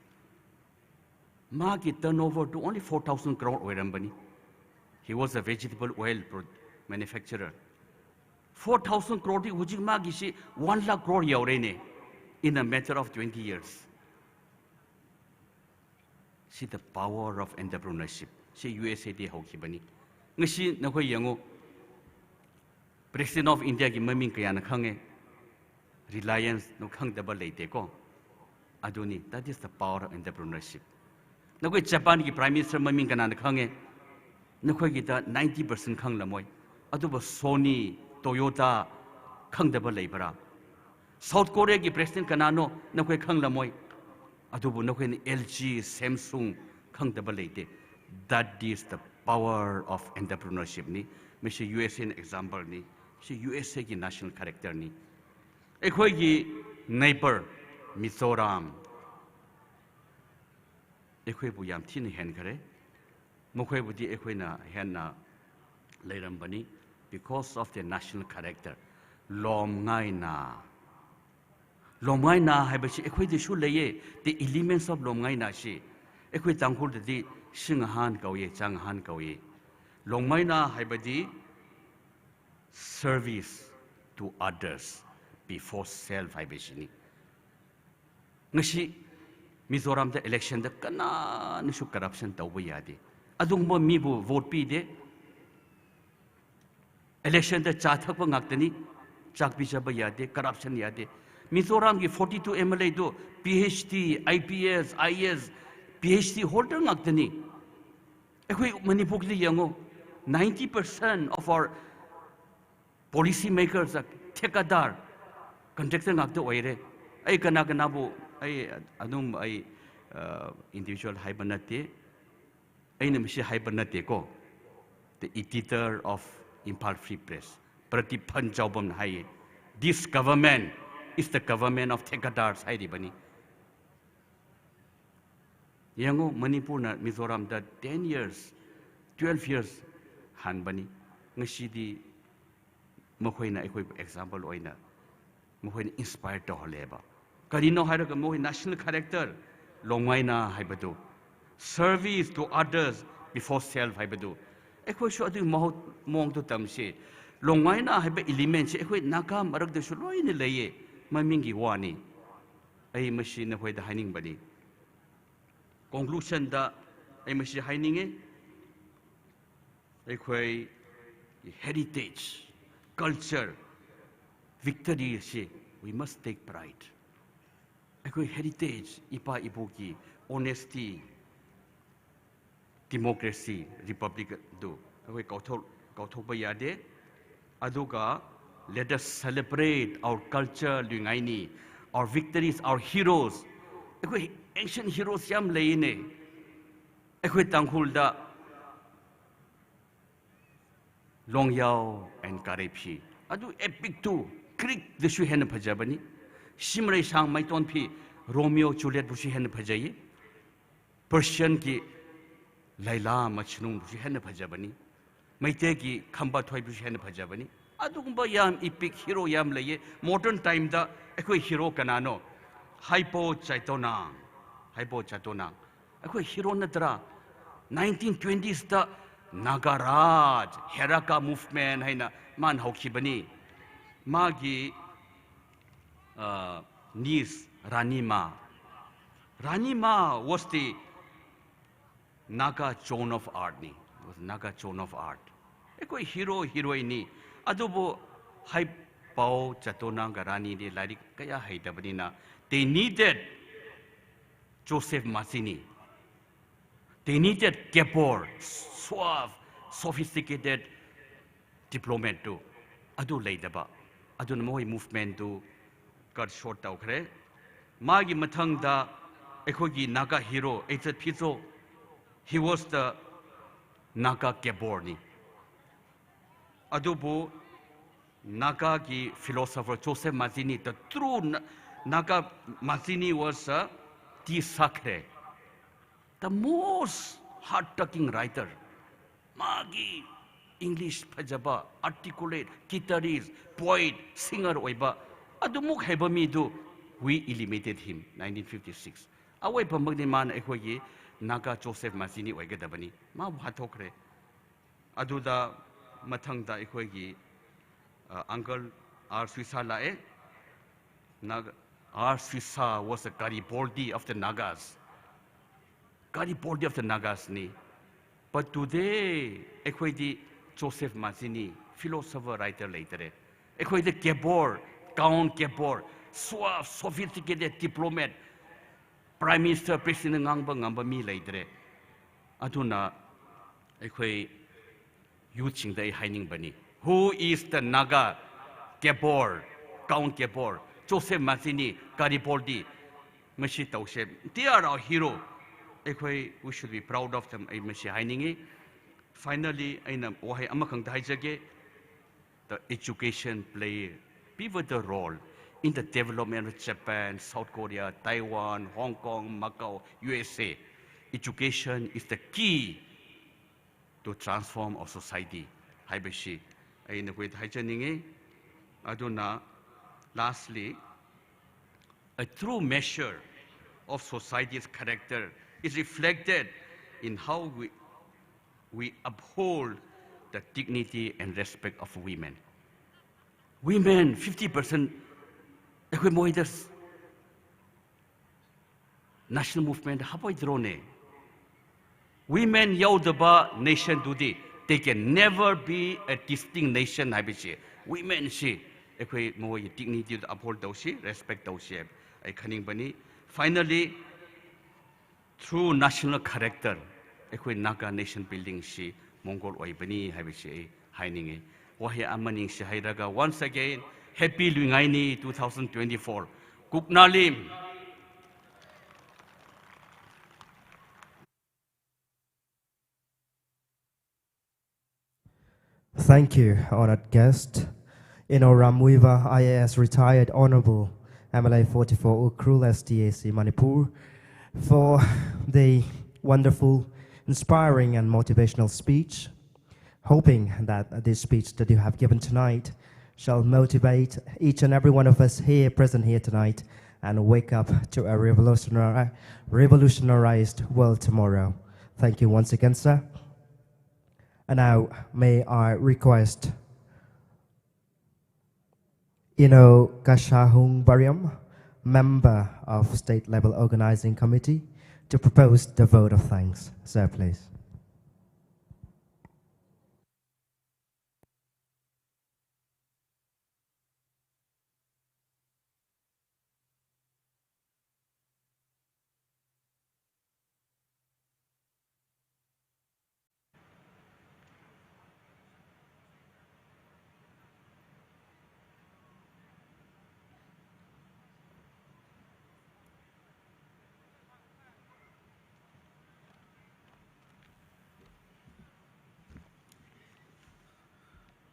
Ma ki turnover tu only four thousand crore oiram bani. He was a vegetable oil pro- manufacturer. Four thousand crore di hujik ma ki si one lakh crore yau re ne, in a matter of twenty years. See the power of entrepreneurship. Si U S A di hau ki bani. Ngasi na khui yango, President of India ki maming kaya na khang e, Reliance nu khang daba lei te ko. Aduni, that is the power of entrepreneurship. Na khui Japan ki Prime Minister maming kana na khang e, na khui ki ta ninety percent khang lamoi. Adu ba Sony, Toyota, khang daba lei bara. South Korea ki President kana no, na khui khang lamoi. Adu bu na khui ni L G, Samsung, khang daba lei te. That is the power of entrepreneurship ni. Masi U S A na example ni. Si U S A ki national character ni. Ekhui ki neighbor, Mizoram. Ekhui bu yam thi ni hen kare. Makhui bu di ekhui na hen na lei ram bani. Because of the national character. Lom ngai na. Lom ngai na hai ba si ekhui di sw lei e. The elements of lom ngai na si. Ekhui Tangkhul di sing han kau e, chang han kau e. Lom ngai na hai ba di service to others before self hai ba si ni. Ngasi Mizoram ta election ta kana ni sw corruption tau ba ya de. Adung ba mi bu vote pi de. Election ta cha thak ba ngak ta ni, chak pi cha ba ya de, corruption ya de. Mizoram ki forty-two M L A tu P H D, I P S, I A S, P H D holder ngak ta ni. Ekhui Manipur ki yango, ninety percent of our policy makers are thekadar, contractor ngak ta oi re. Ai kana kana bu, ai anum ai uh, individual hai ba na te. Ai na masi hai ba na te ko. The editor of Imphal Free Press, Pratip Phanchaobam na hai. This government is the government of thekadars hai di bani. Yango Manipur na Mizoram ta ten years, twelve years han bani. Ngasi di makhui na ekhui example oina, makhui na inspire tau hale ba. Kari no hai ra ka makhui national character, lom ngai na hai ba tu. Service to others before self hai ba tu. Ekhui sw adu maho mong tu tam si. Lom ngai na hai ba element si ekhui nakam arak de sw loi ni lei e. Maming ki wa ni. Ai masi na khui da hai ning bani. Conclusion da ai masi hai ning e. Ekhui heritage, culture, victory si, we must take pride. Ekhui heritage, ipa ipu ki honesty, democracy, republic tu, akhou kau thou, kau thou pa ya de. Aduga, let us celebrate our culture, lui ngai ni, our victories, our heroes. Akhou ancient heroes yam lei ne. Akhou Tangkhul da, Longyaw and Karephi. Adu epic tu, Greek de sw hena phaja bani. Simrei Sangmei tuan phi, Romeo Juliet bu sw hena phaja ye. Persian ki Laila Majnun bu sw hena phaja bani. Meitei ki Khamba Thoi bu sw hena phaja bani. Adu kumba yam epic hero yam lei ye. Modern time da, akhou hero kana no. Haipo Chaitona. Haipo Chaitona. Akhou hero na tara. Nineteen twenties ta Nagaraj, Heraka movement, haina man hou ki bani. Ma ki, uh, niece Rani Ma. Rani Ma was the Naga Joan of Arc ni. Was Naga Joan of Arc. Akhou hero, heroine ni. Adubu Haipo Chaitona ga Rani de lairik kaya hei ta bani na. They needed Joseph Mazzini. They needed Gabor, suave, sophisticated diplomat tu. Adu lei daba. Adu na moi movement tu cut short tau khare. Ma ki mathang da, akhou ki Naga hero, Echat Phizo. He was the Naga Gabor ni. Adubu Naga ki philosopher Joseph Mazzini, the true Na-, Naga Mazzini was a Tisakre, the most hard-talking writer. Ma ki English phajaba, articulate, guitarist, poet, singer oiba. Adu muk heiba mi tu, we eliminated him, nineteen fifty-six. Away pa mak ni man akhou ki Naga Joseph Mazzini oi ga da bani. Ma bu hathok re. Adu da mathang da akhou ki, uh, uncle R Suisa la e. Nag-, R Suisa was a Garibaldi of the Nagas. Garibaldi of the Nagas ni. But today, akhou di Joseph Mazzini, philosopher, writer lei tare. Akhou di Gabor, Count Gabor, suave, sophisticated diplomat, Prime Minister, President ngangba ngamba mi lei tare. Aduna, akhou youth sing dei haining bani. Who is the Naga Gabor, Count Gabor, Joseph Mazzini, Garibaldi, masi tau se, they are our hero. Akhou, we should be proud of them, ai masi haining e. Finally, aina wahei ama khang dai jage, the education play a pivotal role in the development of Japan, South Korea, Taiwan, Hong Kong, Macau, U S A. Education is the key to transform our society. Haiba si, aina hui hai chaning e. Aduna, lastly, a true measure of society's character is reflected in how we, we uphold the dignity and respect of women. Women, fifty percent, akhou moi das national movement hapoi drone. Women yau daba nation tu di, they can never be a distinct nation haiba si. Women si, akhou moi dignity uphold dau si, respect dau si, ai khaning bani. Finally, through national character, akhou Naga nation building si Mongol oi bani haiba si haining e. Wahei ama ning si hai raga, once again, happy Luingai Ni two thousand twenty-four. Kuknalim. Thank you, honored guest. Ino Ramwiva, I A S retired, Honorable M L A forty-four Ukhrul S D A C Manipur, for the wonderful, inspiring and motivational speech. Hoping that this speech that you have given tonight shall motivate each and every one of us here present here tonight and wake up to a revolutionary, revolutionarized world tomorrow. Thank you once again, sir. And now may I request Ino Kashahung Bariam, member of State Level Organizing Committee, to propose the vote of thanks. Sir, please.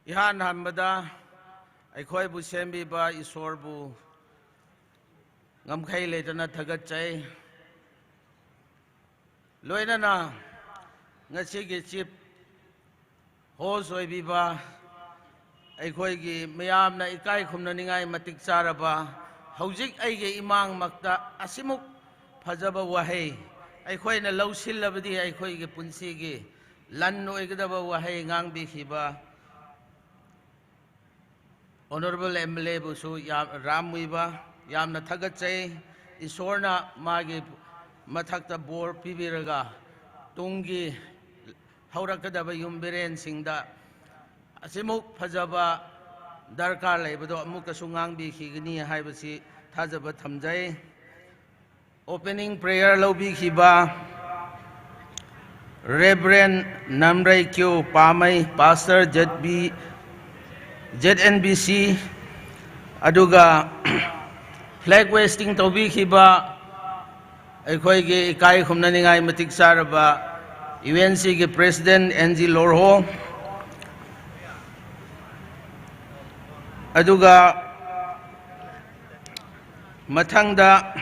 Ihan hanbada, ꯑꯩꯈꯣꯏꯕꯨ ꯁꯦꯝꯕꯤꯕ ꯏꯁꯣꯔꯕꯨ ꯉꯝꯈꯩ ꯂꯩꯇꯅ ꯊꯥꯒꯠꯆꯩ꯫ ꯂꯣꯏꯅꯅ ꯉꯁꯤꯒꯤ chief host ꯑꯣꯏꯕꯤꯕ ꯑꯩꯈꯣꯏꯒꯤ ꯃꯌꯥꯝꯅ ꯏꯀꯥꯏ ꯈꯨꯝꯅꯅꯤꯡꯉꯥꯏ ꯃꯇꯤꯛ ꯆꯥꯔꯕ, ꯍꯧꯖꯤꯛ ꯑꯩꯒꯤ ꯏꯃꯥꯡꯃꯛꯇ ꯑꯁꯤꯃꯨꯛ ꯐꯖꯕ ꯋꯥꯍꯩ, ꯑꯩꯈꯣꯏꯅ ꯂꯧꯁꯤꯜꯂꯕꯗꯤ ꯑꯩꯈꯣꯏꯒꯤ ꯄꯨꯟꯁꯤꯒꯤ ꯂꯟ ꯑꯣꯏꯒꯗꯕ ꯋꯥꯍꯩ ꯉꯥꯡꯕꯤꯈꯤꯕ Honourable M L A ꯕꯨꯁꯨ ꯌꯥꯝ, ꯔꯥꯝ ꯃꯨꯏꯕ, ꯌꯥꯝꯅ ꯊꯥꯒꯠꯆꯩ꯫ ꯏꯁꯣꯔꯅ ꯃꯥꯒꯤ ꯃꯊꯛꯇ ꯕꯣꯔ ꯄꯤꯕꯤꯔꯒ, ꯇꯨꯡꯒꯤ ꯍꯧꯔꯛꯀꯗꯕ ꯌꯨꯝ ꯕꯤꯔꯦꯟꯁꯤꯡꯗ ꯑꯁꯤꯃꯨꯛ ꯐꯖꯕ ꯗꯔꯀꯥꯔ ꯂꯩꯕꯗꯣ ꯑꯃꯨꯛꯀꯁꯨ ꯉꯥꯡꯕꯤꯈꯤꯒꯅꯤ ꯍꯥꯏꯕꯁꯤ ꯊꯥꯖꯕ ꯊꯝꯖꯩ꯫ Opening prayer ꯂꯧꯕꯤꯈꯤꯕ Reverend ꯅꯝꯔꯩꯀ꯭ꯌꯨ ꯄꯥꯃꯩ, Pastor Z B, Z N B C, ꯑꯗꯨꯒ flag hoisting ꯇꯧꯕꯤꯈꯤꯕ ꯑꯩꯈꯣꯏꯒꯤ ꯏꯀꯥꯏ ꯈꯨꯝꯅꯅꯤꯡꯉꯥꯏ ꯃꯇꯤꯛ ꯆꯥꯔꯕ U N C ꯒꯤ President N G Lorho, ꯑꯗꯨꯒ ꯃꯊꯪꯗ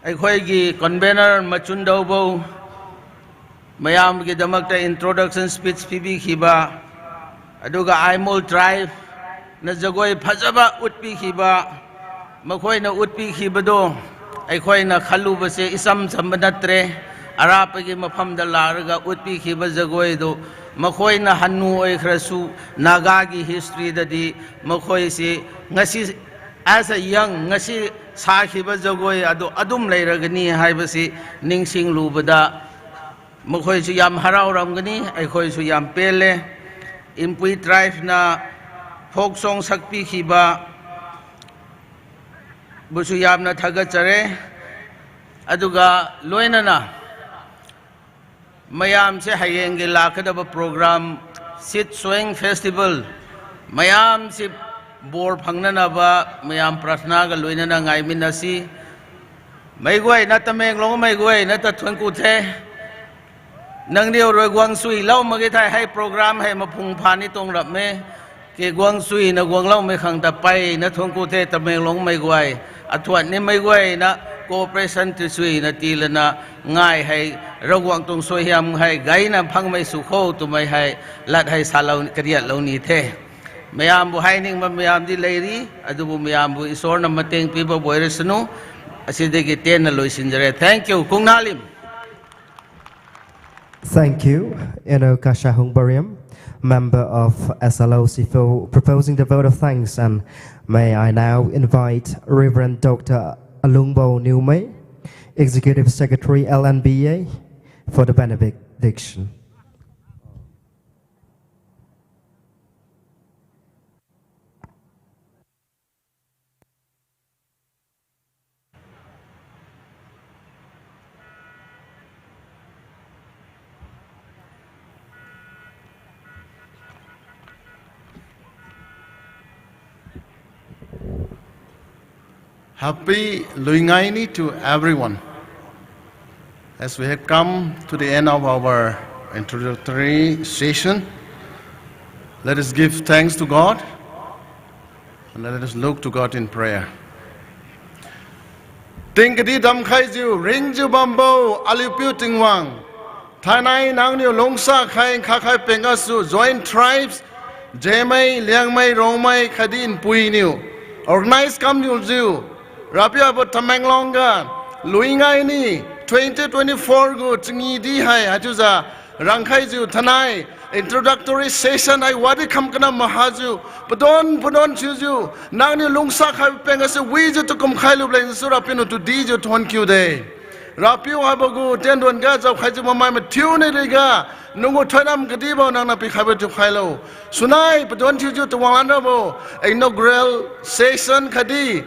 ꯑꯩꯈꯣꯏꯒꯤ convener ꯃꯆꯨꯟꯗꯧꯕꯧ ꯃꯌꯥꯝꯒꯤꯗꯃꯛꯇ introduction speech ꯄꯤꯕꯤꯈꯤꯕ, ꯑꯗꯨꯒ ꯑꯥꯏꯃꯣꯜ tribe ꯅ ꯖꯒꯣꯏ ꯐꯖꯕ ꯎꯠꯄꯤꯈꯤꯕ, ꯃꯈꯣꯏꯅ ꯎꯠꯄꯤꯈꯤꯕꯗꯣ ꯑꯩꯈꯣꯏꯅ ꯈꯜꯂꯨꯕꯁꯦ ꯏꯆꯝ ꯆꯝꯕ ꯅꯠꯇ꯭ꯔꯦ꯫ ꯑꯔꯥꯞꯄꯒꯤ ꯃꯐꯝꯗ ꯂꯥꯛꯂꯒ ꯎꯠꯄꯤꯈꯤꯕ ꯖꯒꯣꯏꯗꯨ ꯃꯈꯣꯏꯅ ꯍꯟꯅꯨ ꯑꯣꯏꯈ꯭ꯔꯁꯨ ꯅꯥꯒꯥꯒꯤ history ꯗꯗꯤ ꯃꯈꯣꯏꯁꯤ ꯉꯁꯤ as a young, ꯉꯁꯤ ꯁꯥꯈꯤꯕ ꯖꯒꯣꯏ ꯑꯗꯨ ꯑꯗꯨꯝ ꯂꯩꯔꯒꯅꯤ ꯍꯥꯏꯕꯁꯤ ꯅꯤꯡꯁꯤꯡꯂꯨꯕꯗ ꯃꯈꯣꯏꯁꯨ ꯌꯥꯝ ꯍꯔꯥꯎꯔꯝꯒꯅꯤ, ꯑꯩꯈꯣꯏꯁꯨ ꯌꯥꯝ ꯄꯦꯜꯂꯦ꯫ ꯏꯟꯄꯨꯏ tribe ꯅ folk song ꯁꯛꯄꯤꯈꯤꯕ ꯕꯨꯁꯨ ꯌꯥꯝꯅ ꯊꯥꯒꯠꯆꯔꯦ꯫ ꯑꯗꯨꯒ ꯂꯣꯏꯅꯅ ꯃꯌꯥꯝꯁꯦ ꯍꯌꯦꯡꯒꯤ ꯂꯥꯛꯀꯗꯕ program, Sit Soing Festival, ꯃꯌꯥꯝꯁꯤ ꯕꯣꯔ ꯐꯪꯅꯅꯕ ꯃꯌꯥꯝ ꯄ꯭ꯔꯊꯅꯥꯒ ꯂꯣꯏꯅꯅ ꯉꯥꯏꯃꯤꯟꯅꯁꯤ꯫ ꯃꯩꯒꯨꯍꯩꯅ ꯇꯃꯦꯡꯂꯣꯡ ꯃꯩꯒꯨꯍꯩꯅ ꯇ ꯊꯨꯟꯀꯨ ꯊꯦ꯫ ꯅꯪꯗꯤ ꯔꯣꯏ ꯒꯨꯋꯥꯡꯁꯨꯏ ꯂꯧꯃꯒꯤ ꯊꯥꯏ ꯍꯩ program ꯍꯩ ꯃꯄꯨꯡ ꯐꯥꯅꯤ ꯇꯣꯡꯔꯞꯃꯦ꯫ ꯀꯦ ꯒꯨꯋꯥꯡꯁꯨꯏꯅ ꯒꯨꯋꯥꯡꯂꯧꯃꯩ ꯈꯪ ꯇ ꯄꯩꯅ ꯊꯨꯟꯀꯨ ꯊꯦ ꯇꯃꯦꯡꯂꯣꯡ ꯃꯩꯒꯨꯍꯩ꯫ ꯑꯊꯨꯠꯅꯤ ꯃꯩꯒꯨꯍꯩꯅ cooperation ꯇꯨꯁꯨꯏꯅ ꯇꯤꯂꯅ ꯉꯥꯏ ꯍꯩ ꯔꯧꯒ꯭ꯋꯥꯡ ꯇꯨꯡ ꯁꯣꯏꯍꯤꯌꯝ ꯍꯩ ꯒꯥꯏꯅ ꯐꯪꯃꯩ ꯁꯨꯈꯣ ꯇꯨꯃꯩ ꯍꯩ ꯂꯠ ꯍꯩ ꯁꯥꯂꯧ ꯀꯔꯤꯌꯠ ꯂꯧꯅꯤ ꯊꯦ꯫ ꯃꯌꯥꯝꯕꯨ ꯍꯥꯏꯅꯤꯡꯕ ꯃꯌꯥꯝꯗꯤ ꯂꯩꯔꯤ, ꯑꯗꯨꯕꯨ ꯃꯌꯥꯝꯕꯨ ꯏꯁꯣꯔꯅ ꯃꯇꯦꯡ ꯄꯤꯕꯕꯨ ꯑꯣꯏꯔꯁꯅꯨ꯫ ꯑꯁꯤꯗꯒꯤ ꯇꯦꯟꯅ ꯂꯣꯏꯁꯤꯟꯖꯔꯦ꯫ Thank you꯫ ꯀꯨꯡꯅꯥꯂꯤꯝ꯫ Thank you, Eno Kashahung Bariam, member of S L O C, for proposing the vote of thanks, and may I now invite Reverend Doctor Alungbo Niumei, Executive Secretary L N B A, for the benediction. Happy Luingaini to everyone. As we have come to the end of our introductory session, let us give thanks to God and let us look to God in prayer. Ting kadi dam khaiziu, ringziu bambo, aliu piu Tingwang. Thainai nangniu lungsa khai, kha khai peng gasu, joint tribes, Zemei, Liangmei, Rongmei, khatdi Inpui niu organize kamniuziu, Rapiu abo Tamenglong ga, Luingaini, twenty twenty-four gu changi di hei, haichuza, rangkhaiziu thanai, introductory session hei wadi kham kana mahaziu, padon padon chiuziu, nangniu lungsa khai peng gasu, wiziu tu kum khailu leng su Rapiu nu tu diziu thuan kiu de. Rapiu haibo gu tianduan ga zauc khaiziu mamai mathiu ni ri ga, nungu thuainam kadibo nangna pi khaibo tu khailo. Sunai padon chiuziu Tingwang lan rabo, inaugural session khatdi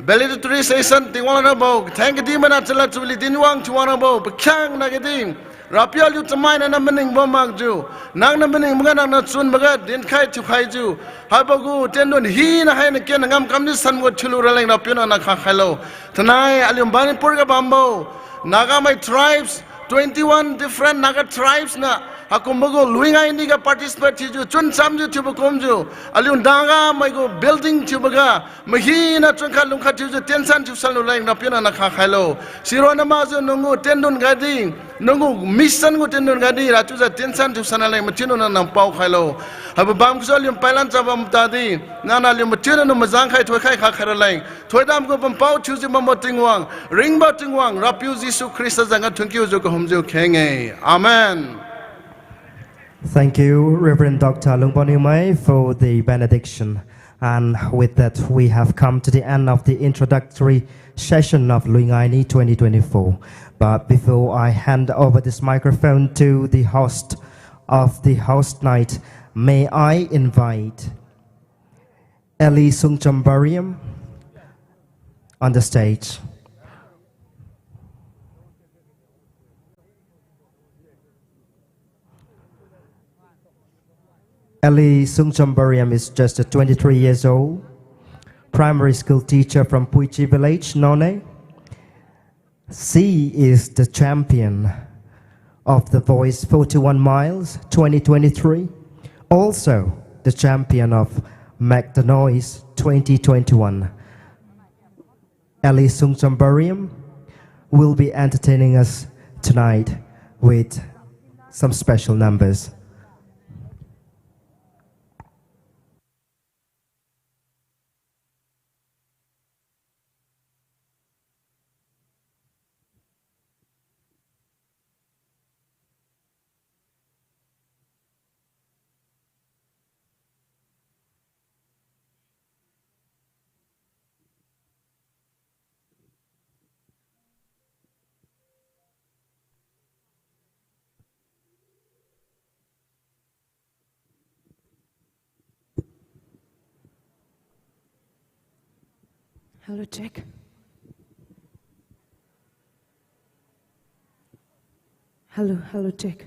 valedictory session Tingwang lan rabo, thang kadi mana chala chuli dinwang Tingwang rabo, pakhiang na kadi, Rapiu aliu tamaina na maning bo makziu, nangna maning maga nangna chun maga dinkhai thiukhaiziu, haibo gu tianduan hina haina kena ngam kam ni san gu thiulu raleng Rapiu nangna kha khailo. Thanai aliu Manipur ga bambo, Nagamei tribes, twenty-one different Naga tribes na, Heikumna gu lui ngai ni ga participate thiu zu, chwn cham zu thiu ba kum zu, aliu Nagamei gu building thiu ba ga, mahina chwn khat lung khat thiu zu, tension thiu san lu leng Ravpiu nang na kha khailo. Sirona ma zu nungu tendun gadi, nungu mission gu tendun gadi, ra chu za tension thiu san leng mathiu nang nang pou khailo. Haba bam kuzau lium pailan cha bam ta di, nang na lium mathiu nang mazang khai thoi khai kha khai ra leng. Thoi dam gu bam pou thiu zi mamo Tingwang, ringba Tingwang, Ravpiu Jisu Khrista zang a thun kiu zu kahum ziu kheng e. Amen. Thank you, Reverend Doctor Lungbaw Niwmei, for the benediction. And with that, we have come to the end of the introductory session of Luingaini twenty twenty-four. But before I hand over this microphone to the host of the host night, may I invite Ellie Sungchambariam on the stage. Ellie Sungchambariam is just a twenty-three years old, primary school teacher from Puichi village, Noney. She is the champion of The Voice forty-one Miles twenty twenty-three, also the champion of Make the Noise twenty twenty-one. Ellie Sungchambariam will be entertaining us tonight with some special numbers. Hello, check. Hello, hello, check.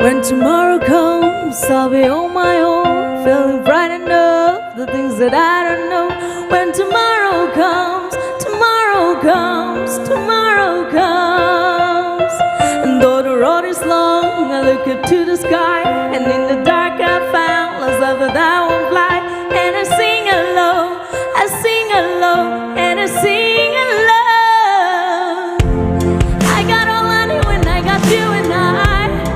When tomorrow comes, I'll be on my own, feeling frightened of the things that I don't know. When tomorrow comes, tomorrow comes, tomorrow comes. And though the road is long, I look up to the sky, and in the dark I found lost love that I won't fly. And I sing alone, I sing alone, and I sing alone. I got all I need when I got you and I.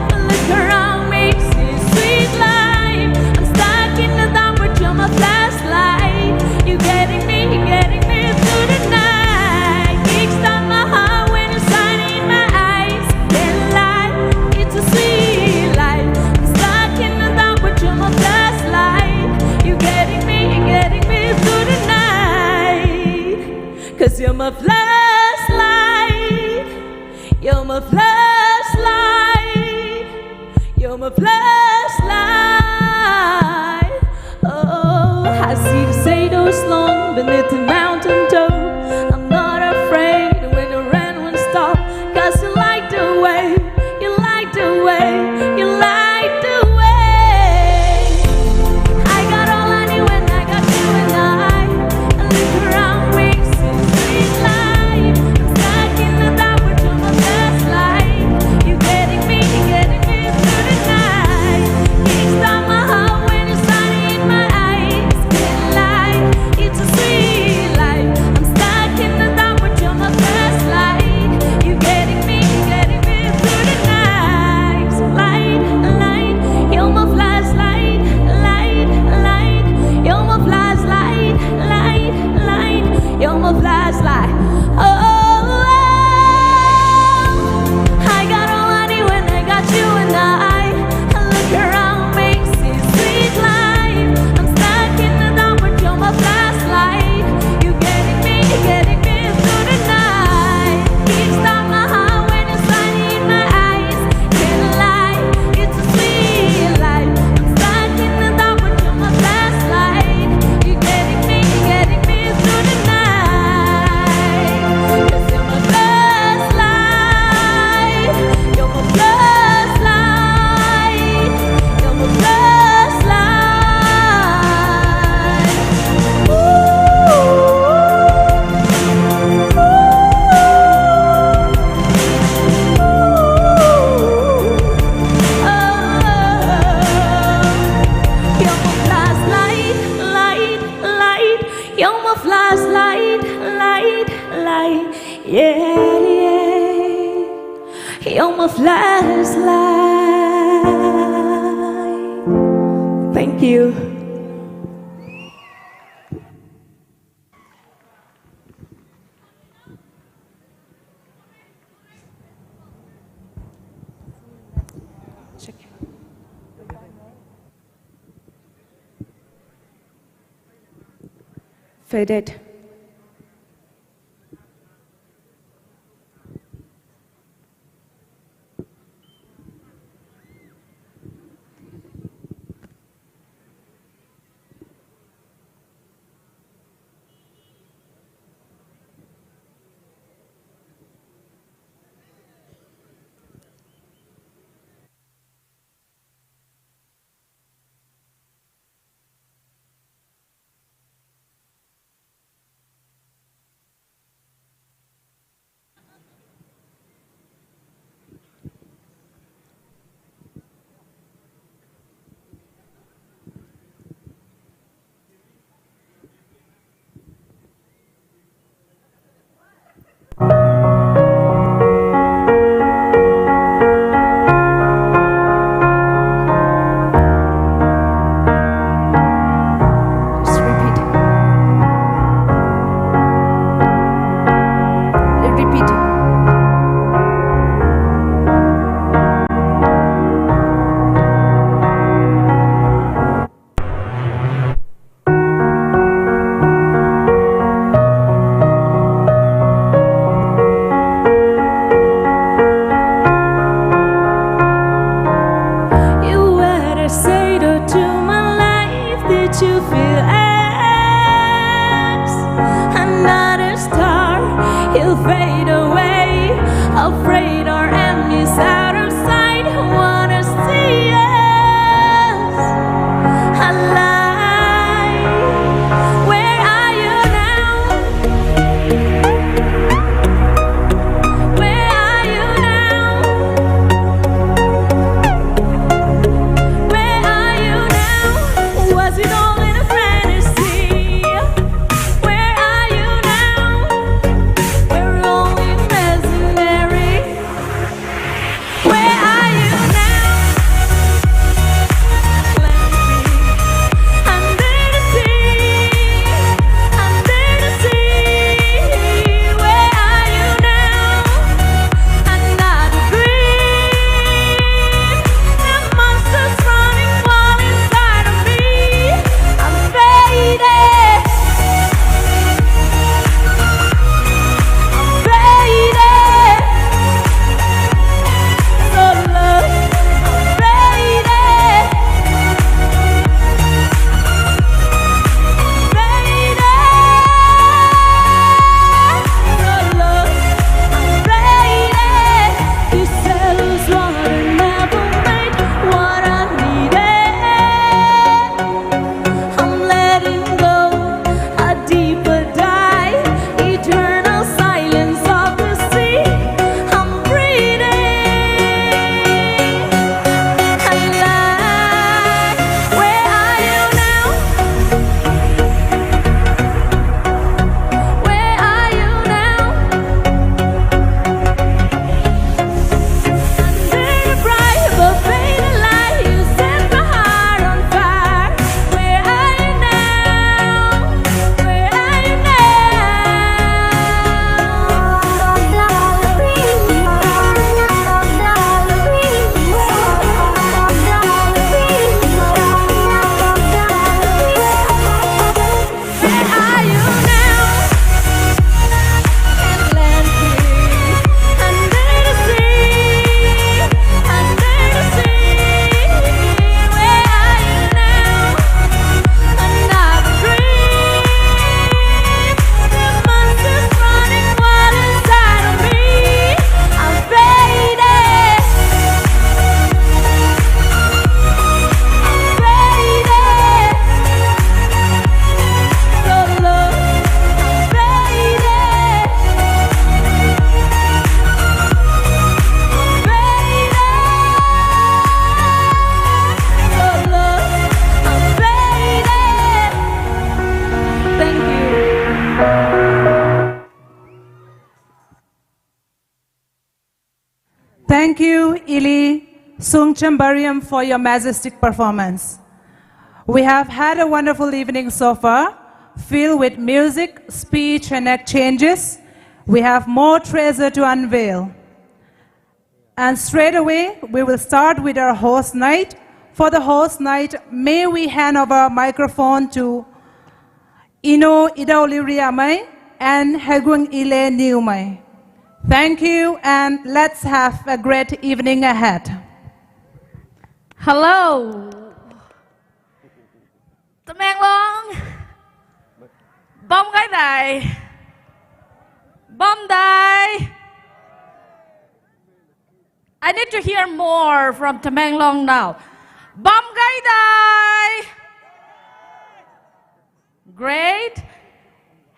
I look around me, see sweet life. I'm stuck in the dark, but you're my flashlight. You getting me, you getting me through the night. Kickstart my heart when the sun in my eyes. Can't lie, it's a sweet life. I'm stuck in the dark, but you're my flashlight. You getting me, you getting me through the night. 'Cause you're my flashlight. You're my flashlight. You're my flashlight. Oh, I see the shadows long beneath the mountain top. I'm not afraid when the rain won't stop. 'Cause you light the way, you light the way, you light the way. I got all I need when I got you and I. I look around me, see sweet life. I'm stuck in the dark, but you're my flashlight. You getting me, you getting me through the night. Last light. Thank you. Faded. Just repeat. Repeat. You were a shadow to my life. Did you feel us? Another star, he'll fade away. Afraid our enemy's out of sight. Wanna see us alive. Where are you now? Where are you now? Where are you now? Was it all in a fantasy? Where are you now? We're only imaginary. Thank you, Ili Sungchambariam, for your majestic performance. We have had a wonderful evening so far, filled with music, speech, and exchanges. We have more treasure to unveil. And straight away, we will start with our host knight. For the host knight, may we hand over our microphone to Ino Idaoli Riamei and Heguang Ile Niumei. Thank you, and let's have a great evening ahead. Hello. Tamenglong. Bam gai dai. Bam dai. I need to hear more from Tamenglong now. Bam gai dai. Great.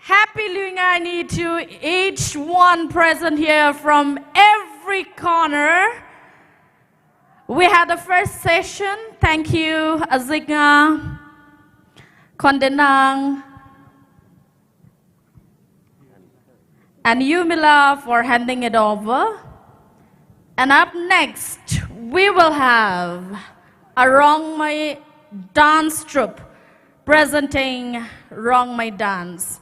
Happy Luingaini to each one present here from every corner. We had the first session. Thank you, Aziknga, Kondenang, and Yumila for handing it over. And up next, we will have a Rongmei dance troupe presenting Rongmei dance.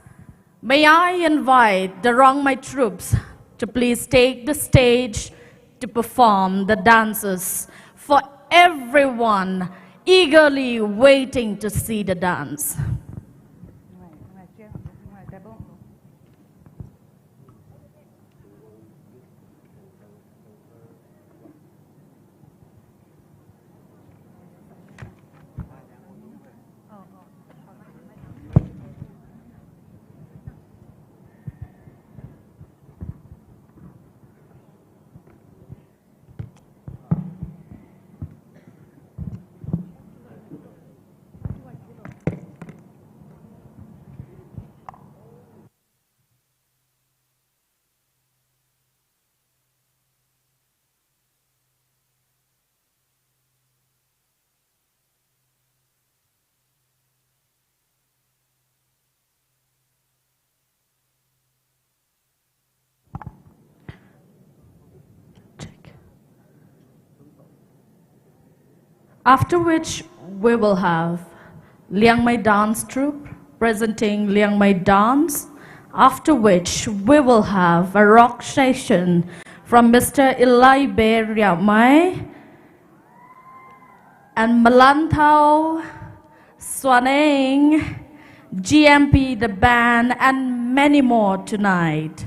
May I invite the Rongmei troupes to please take the stage to perform the dances for everyone eagerly waiting to see the dance. After which, we will have Liangmei Dance Troupe presenting Liangmei Dance, after which we will have a rock session from Mister Ilai Beriamai and Malanthau Swaneng, G M P the band, and many more tonight.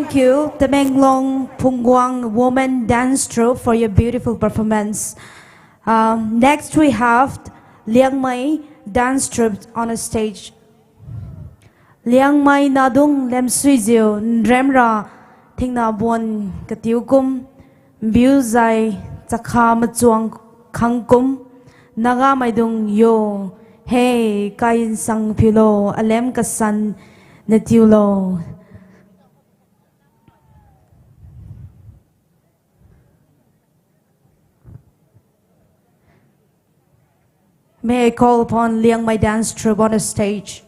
Thank you, Tamenglong Phungguang Women Dance Troupe, for your beautiful performance. Um, next, we have Liangmei Dance Troupe on a stage. Liangmei Nadung Lemsuiziu Nremra Thingna Buan Katiu Kum Biuzai Chakha Machuang Khang Kum Nagamei Dung Yo Hei Kai Nsang Philo Alem Kasan Natiulo. May I call upon Liangmei Dance Troupe on the stage.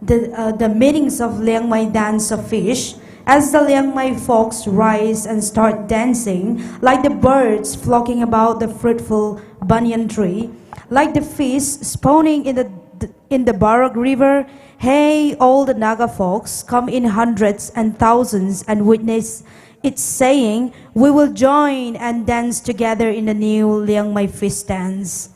The, uh, the meanings of Liangmei dance of fish. As the Liangmei folks rise and start dancing, like the birds flocking about the fruitful banyan tree, like the fish spawning in the, in the Barak River, hey, all the Naga folks come in hundreds and thousands and witness it, saying, "We will join and dance together in the new Liangmei fish dance."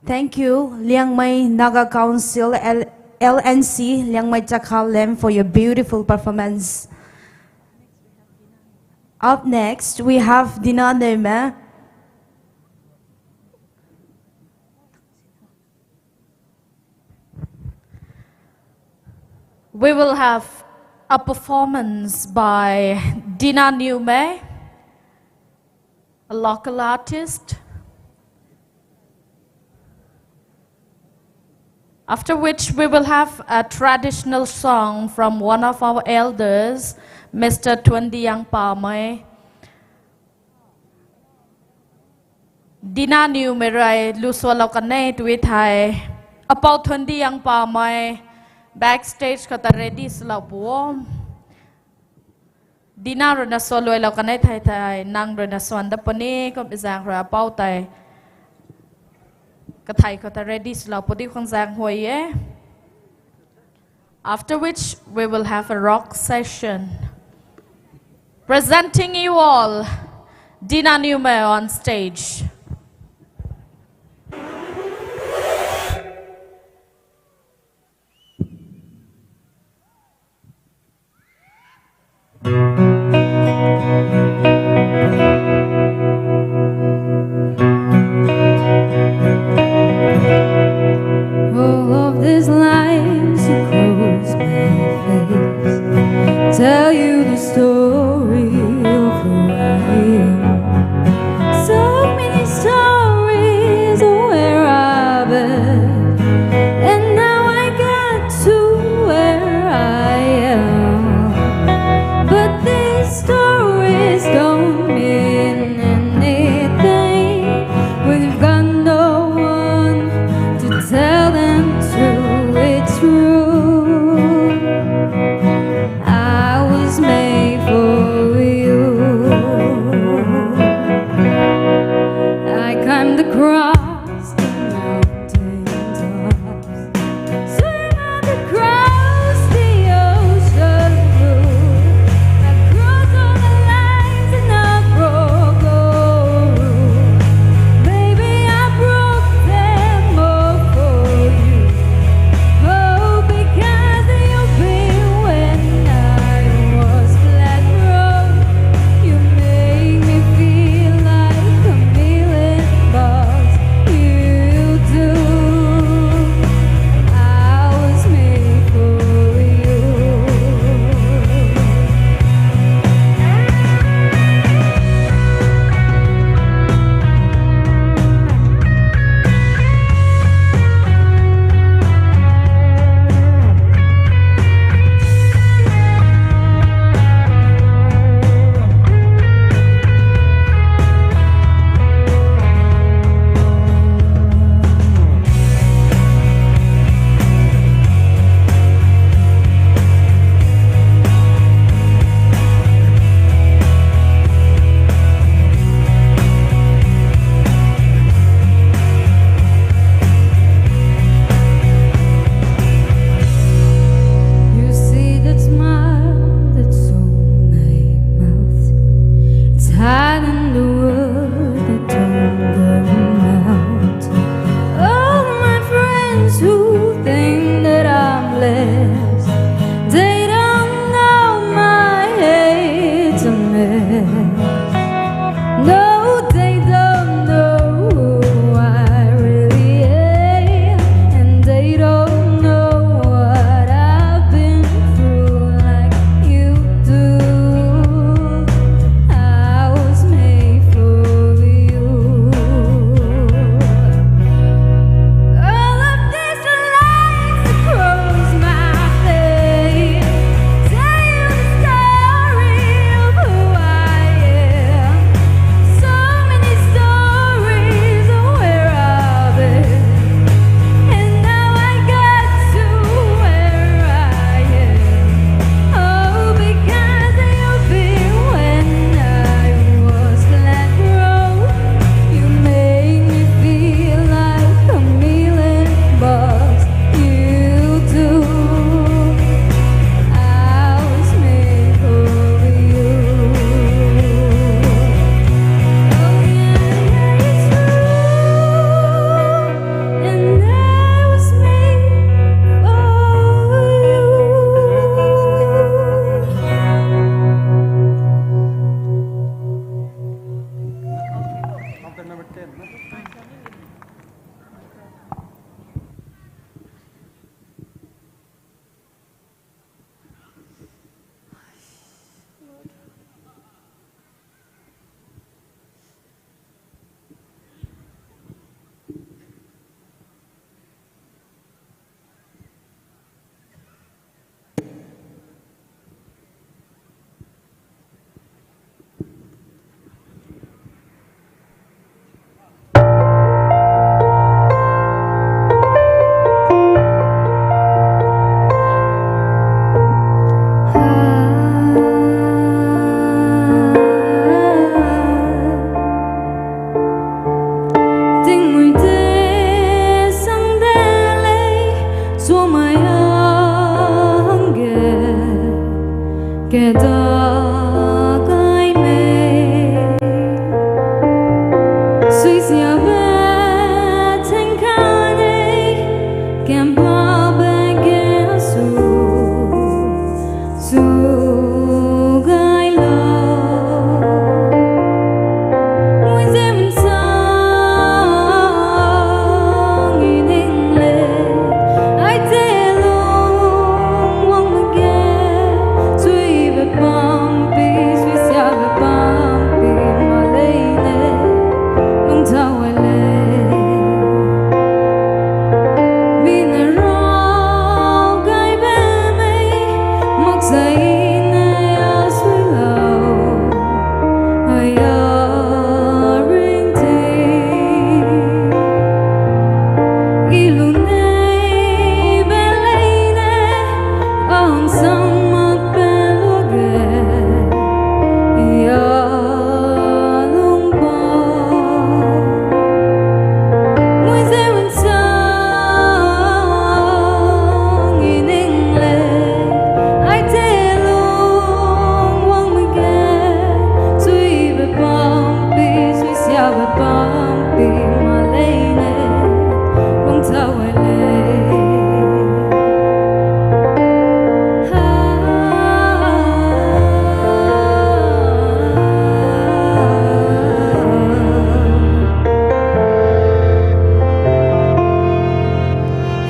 Thank you, Liangmai Naga Council, L-, L N C, Liangmai Chakha Lam, for your beautiful performance. Up next, we have Dina Neume. We will have a performance by Dina Neume, a local artist. After which, we will have a traditional song from one of our elders, Mister Thuandiang Pamei. Dina Neume rui lu sualou kan e tw thei, Apou Thuandiang Pamei backstage khou ta ready swlou pu o. Dina rui na sualuailou kan e thei thei, nang rui na suan dat puni, kum zaeng rui apou tei kathei khou ta ready swlou pu di khang zaeng huay e. After which, we will have a rock session. Presenting you all, Dina Neume on stage. All of these lines across my face tell you the story of who I am. So many stories of where I've been, and now I got to where I am. But Tingmui te sang de le, suamei ang ge, keda kai me. Suisiabe theng kane, kemba be ge su, su gay lo. Mui zem sang i ning le, ai te lung wang mak ge, suibe pampi, suisiabe pampi, ma lei ne, lung tau ai le. Mi na rau gay be mei, mak zai ne a sui lo, ai a ring ti. I lu nei be lei ne, ang sang mak pe lu ge, i a lung ba. Mui zem sang i ning le, ai te lung wang mak ge, suibe pampi, suisiabe pampi, ma lei ne, lung tau ai le.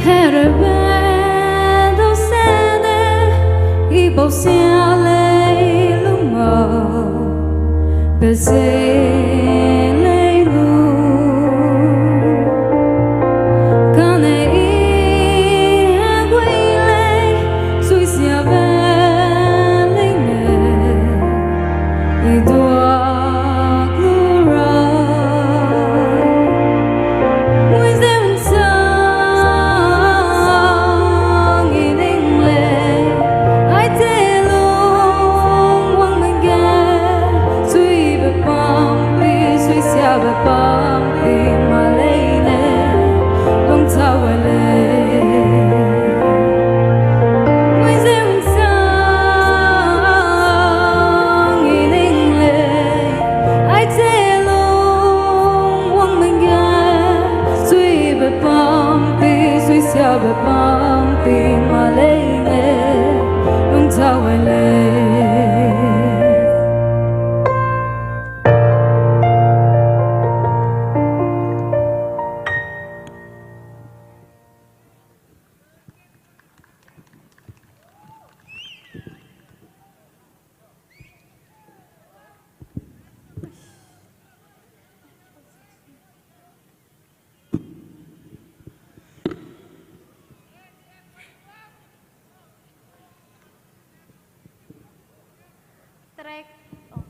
Herebe dou se de, i bou sia lei lung o, pe se lei lu. Kane i hei guay lei, suisiabe lei ne, i duak lu ra. Mui zem sang i ning le, ai te lung wang mak ge, suibe pampi, suisiabe pampi, ma lei ne, lung tau ai le. Mui zem sang i ning le, ai te lung wang mak ge, suibe pampi, suisiabe pampi, ma lei ne, lung tau ai le. Track. Oh.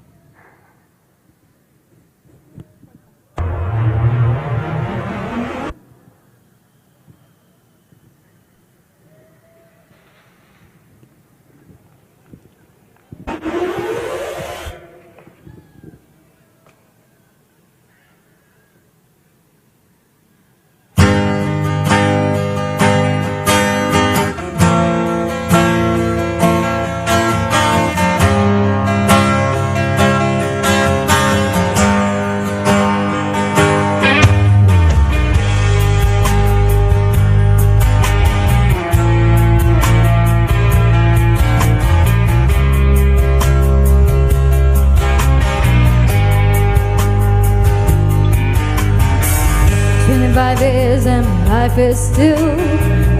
Twenty-five years and life is still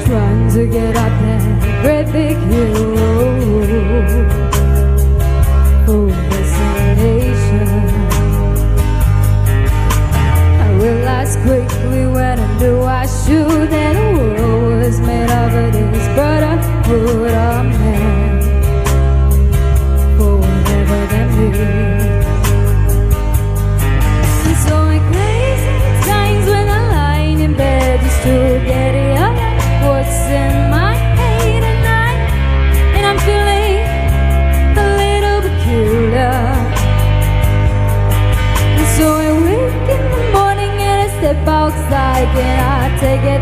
trying to get up that great big hill for destination. I realized quickly when I knew I should, that the world was made of this brotherhood of men.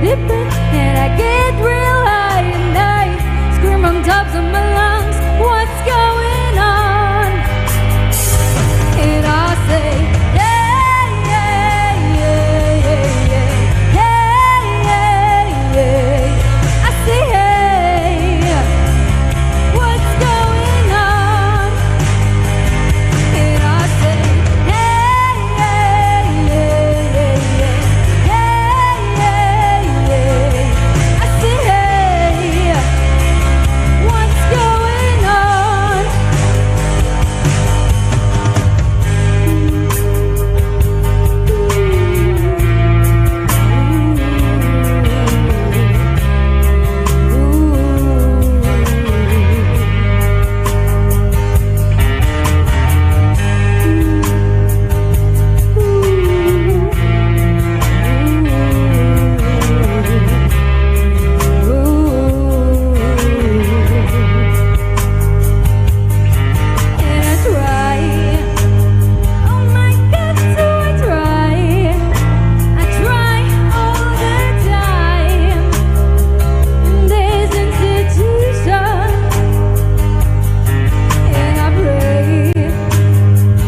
deep in, and I get real high and I scream on tops of my lungs, "What's going on?" And I say, "Hey, hey, hey, hey, hey, hey, hey." I say, "Hey, what's going on?" And I say, "Hey, hey, hey, hey, hey, hey, hey." I say, "Hey, what's going on?" And I try, oh my God, do I try? I try all the time in this institution. And I pray,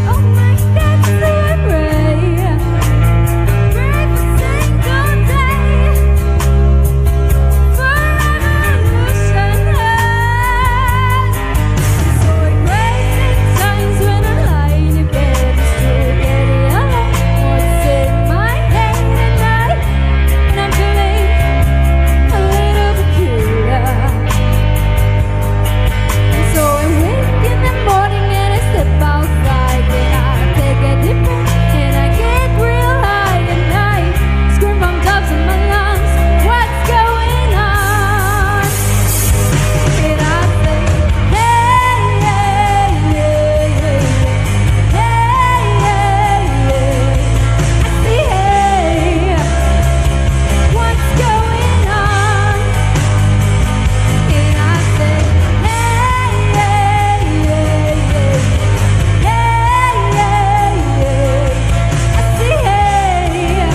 oh my God, do I pray? I pray every single day for a revolution. So I pray six times when I lie in bed, just to get it out of what's in my head at night. And I'm feeling a little peculiar. So I wake in the morning and I step outside. And I take a deep breath and I get real high and I scream from tops of my lungs, "What's going on?" And I say, "Hey, hey, hey, hey, hey, hey, hey." I say, "Hey, what's going on?" And I say, "Hey, hey, hey, hey, hey, hey, hey." I say, "Hey,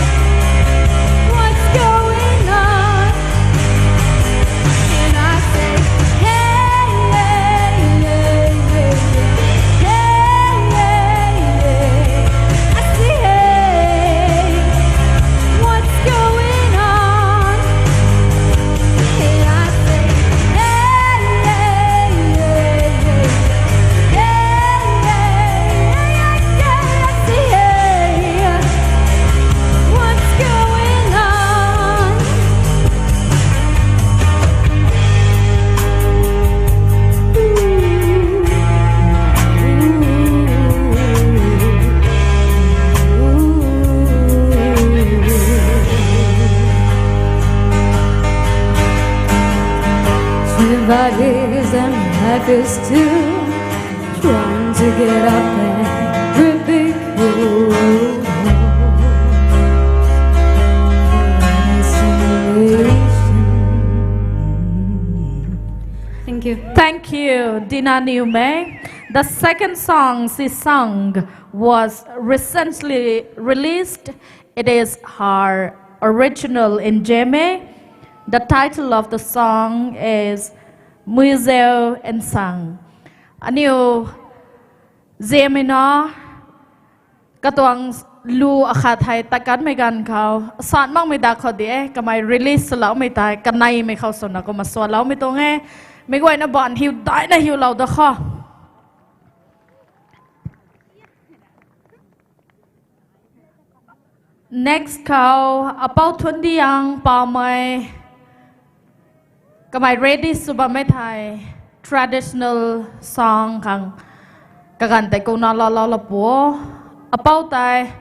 what's going on?" And I say, "Hey, hey, hey, hey, hey, hey, hey." I say, "Hey, what's going on?" And I say, "Hey, hey, hey, hey, hey, hey, hey, hey." I say, "Hey, what's going on?" Three bodies and life is still trying to get up and repeat. Thank you. Thank you, Dina Niumei. The second song she sung was recently released. It is her original in Zeme. The title of the song is Muizeu Nsang. Aniu Zeme na katuang lu akhat hei tat kanmei ganv khou, sat makmei dak khou di e, kamei release swloumei tei, kaneimei khou swna kumna swloumei tuang e, meic guayna baanv hiu daina hiulou da kho. Next khou, Apou Thuandiang Pamei, kamei ready sw bammei thei, traditional song khang, kaganv tei kumna laalou la pu, Apou tei.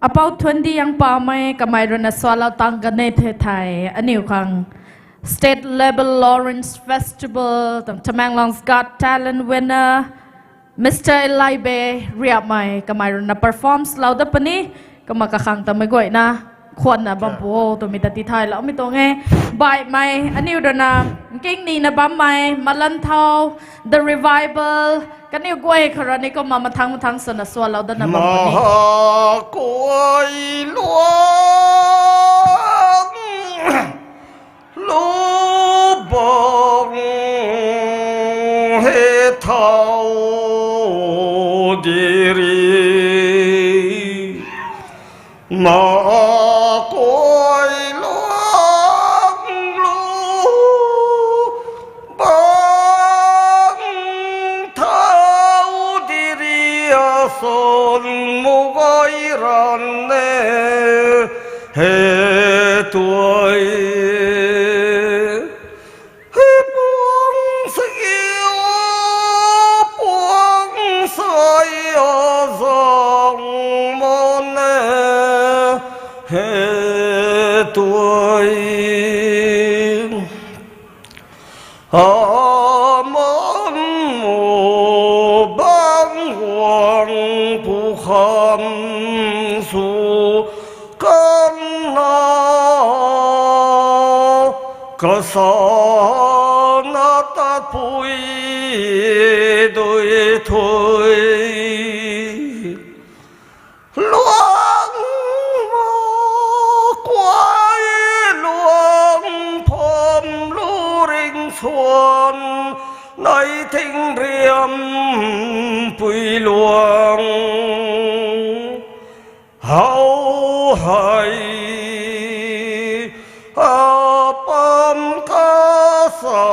Apou Thuandiang Pamei kamei ruina swlou tang kan e the thei, aniu khang State Level Lawrence Festival, Tamenglong's Got Talent winner, Mister Elaibe Riapmei kamei ruina perform swlou dat puni, kumna kakhang ta meic guayna khwanna bam pu o twmei ta tithay loumei tuang e. Baihmei aniu rui na nkingnina bammei Malanthau The Revival, kaniw guay khou rui ni kumna mathang mathang swna swlou datna bam puni. Makuai luang lu bang he thau diri. Makuai luang lu bang thau diri ason mugai ran ne he tuai. He puang sagiu, puang sai a zang mon e he tuai. Aman mu bang guang pu kham su kan na kasa na tat pui dui thui. Luang makuai luang pham lu ring suan nai ting riam pui luang. Hau hei apam kasa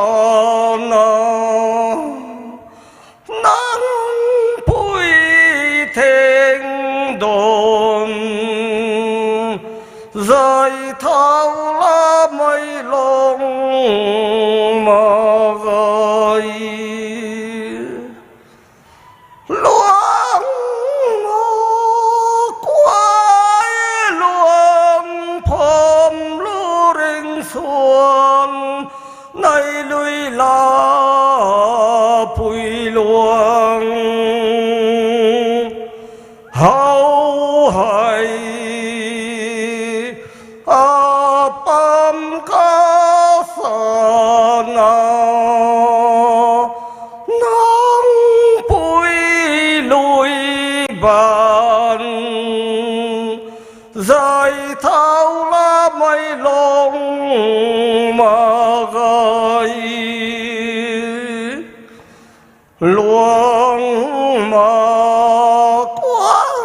na nang pui theng dom zai thau lamei long ma gai. Luang makuai luang pham lu ring suan nai lui la pui luang. Hau hei apam kasa na nang pui lui ban zai thau lamei long ma gai. Luang makuai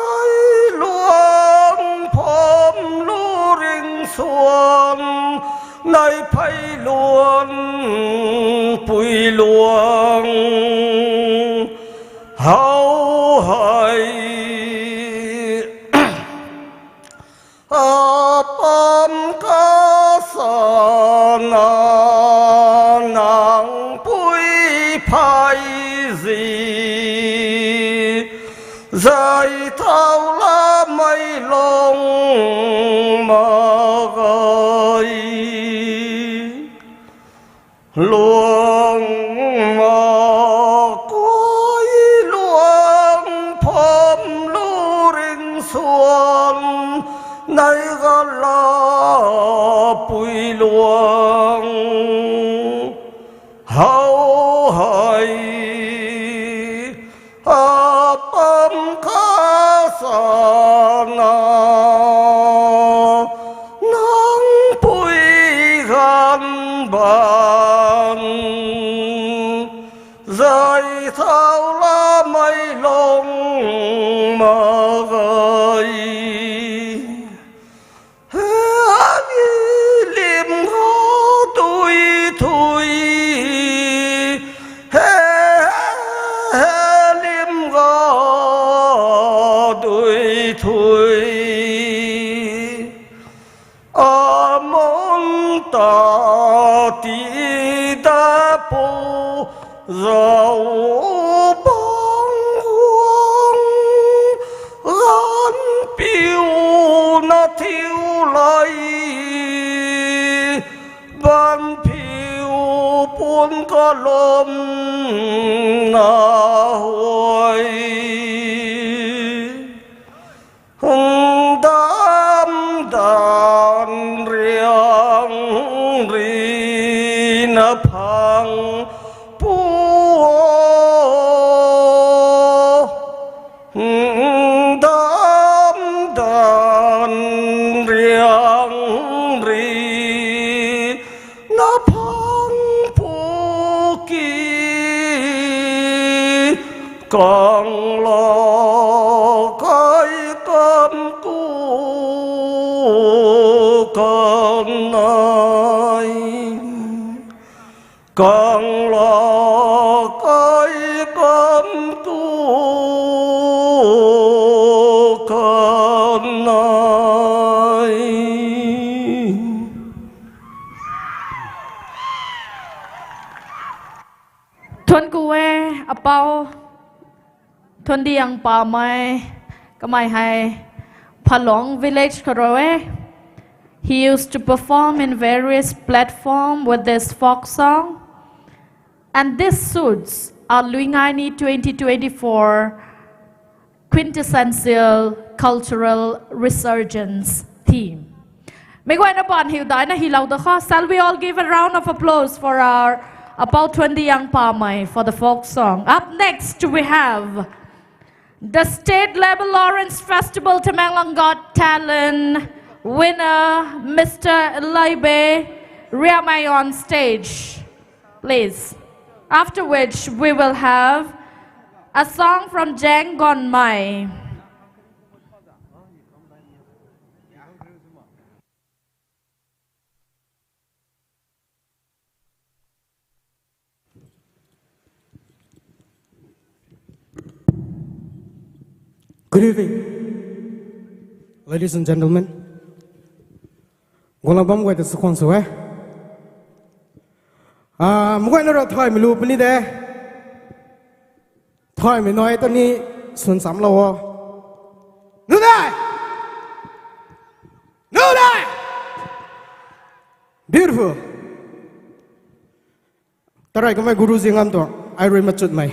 luang pham lu ring suan nai phei luan pui luang. Hau hei apam kasa na nang pui phei zi zai thau lamei long ma gai. Luang makuai luang pham lu ring suan nai gala pui luang. Hau hei apam kasa na nang pui gan ban zai thau lamei long ma gai. He lim ga dui thui, he lim ga dui thui. Amun ta ti da pu zau bang guang gan piu na thiu lai ban piu pun kalom na huai. Hung dam da Kang la kai kam ku kang nai. Kang la kai kam ku kang nai. Thuanc ku e, apou Thuandiang Pamei, kamei hei Phalong village khou rui e. He used to perform in various platform with this folk song. And this suits our Luingaini twenty twenty-four quintessential cultural resurgence theme. Mei guayna baan hiu daina hilou da kha. Shall we all give a round of applause for our Apou Thuandiang Pamei for the folk song? Up next, we have the state level Lawrence Festival Tamenglong Got Talent winner, Mister Laibe Riamei on stage, please. After which, we will have a song from Jang Gonmei. Good evening, ladies and gentlemen. Guangna bam guay ta chakhwang sw e. Ah, mei guayna ra thaymei lu puni de. Thaymei nai ta ni swn chamlou o. Nu dai! Nu dai! Beautiful. Tarai kamei Guruji ngam tuang, ai rui machutmei.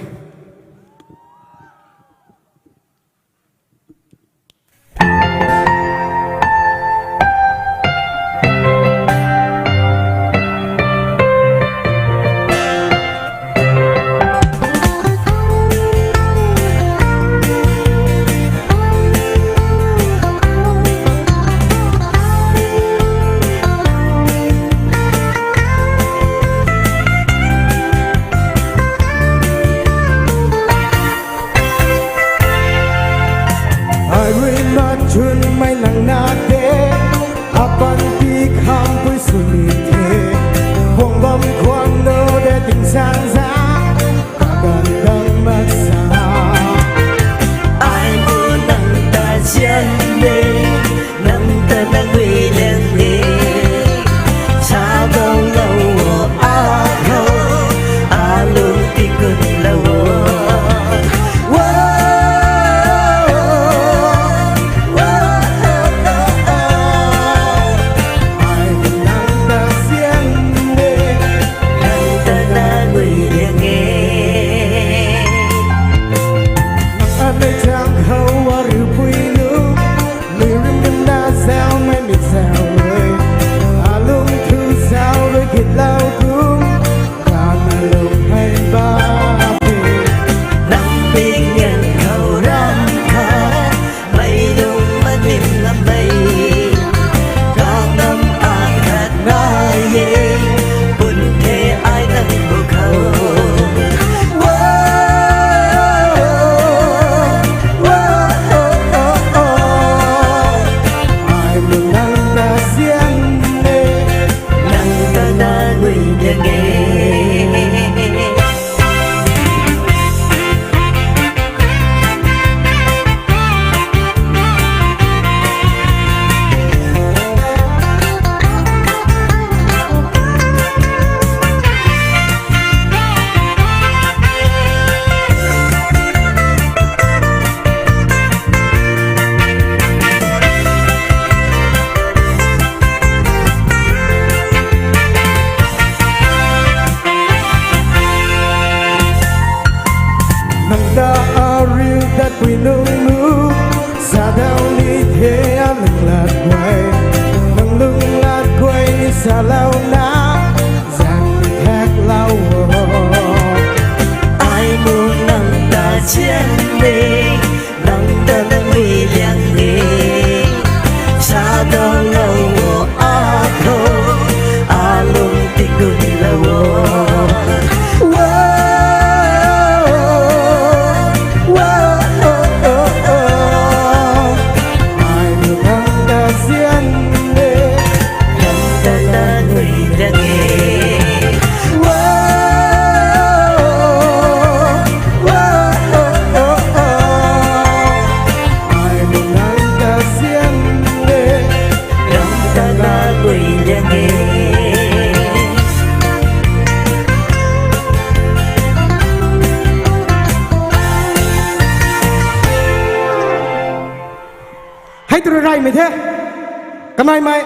Mei the. Kanei mei.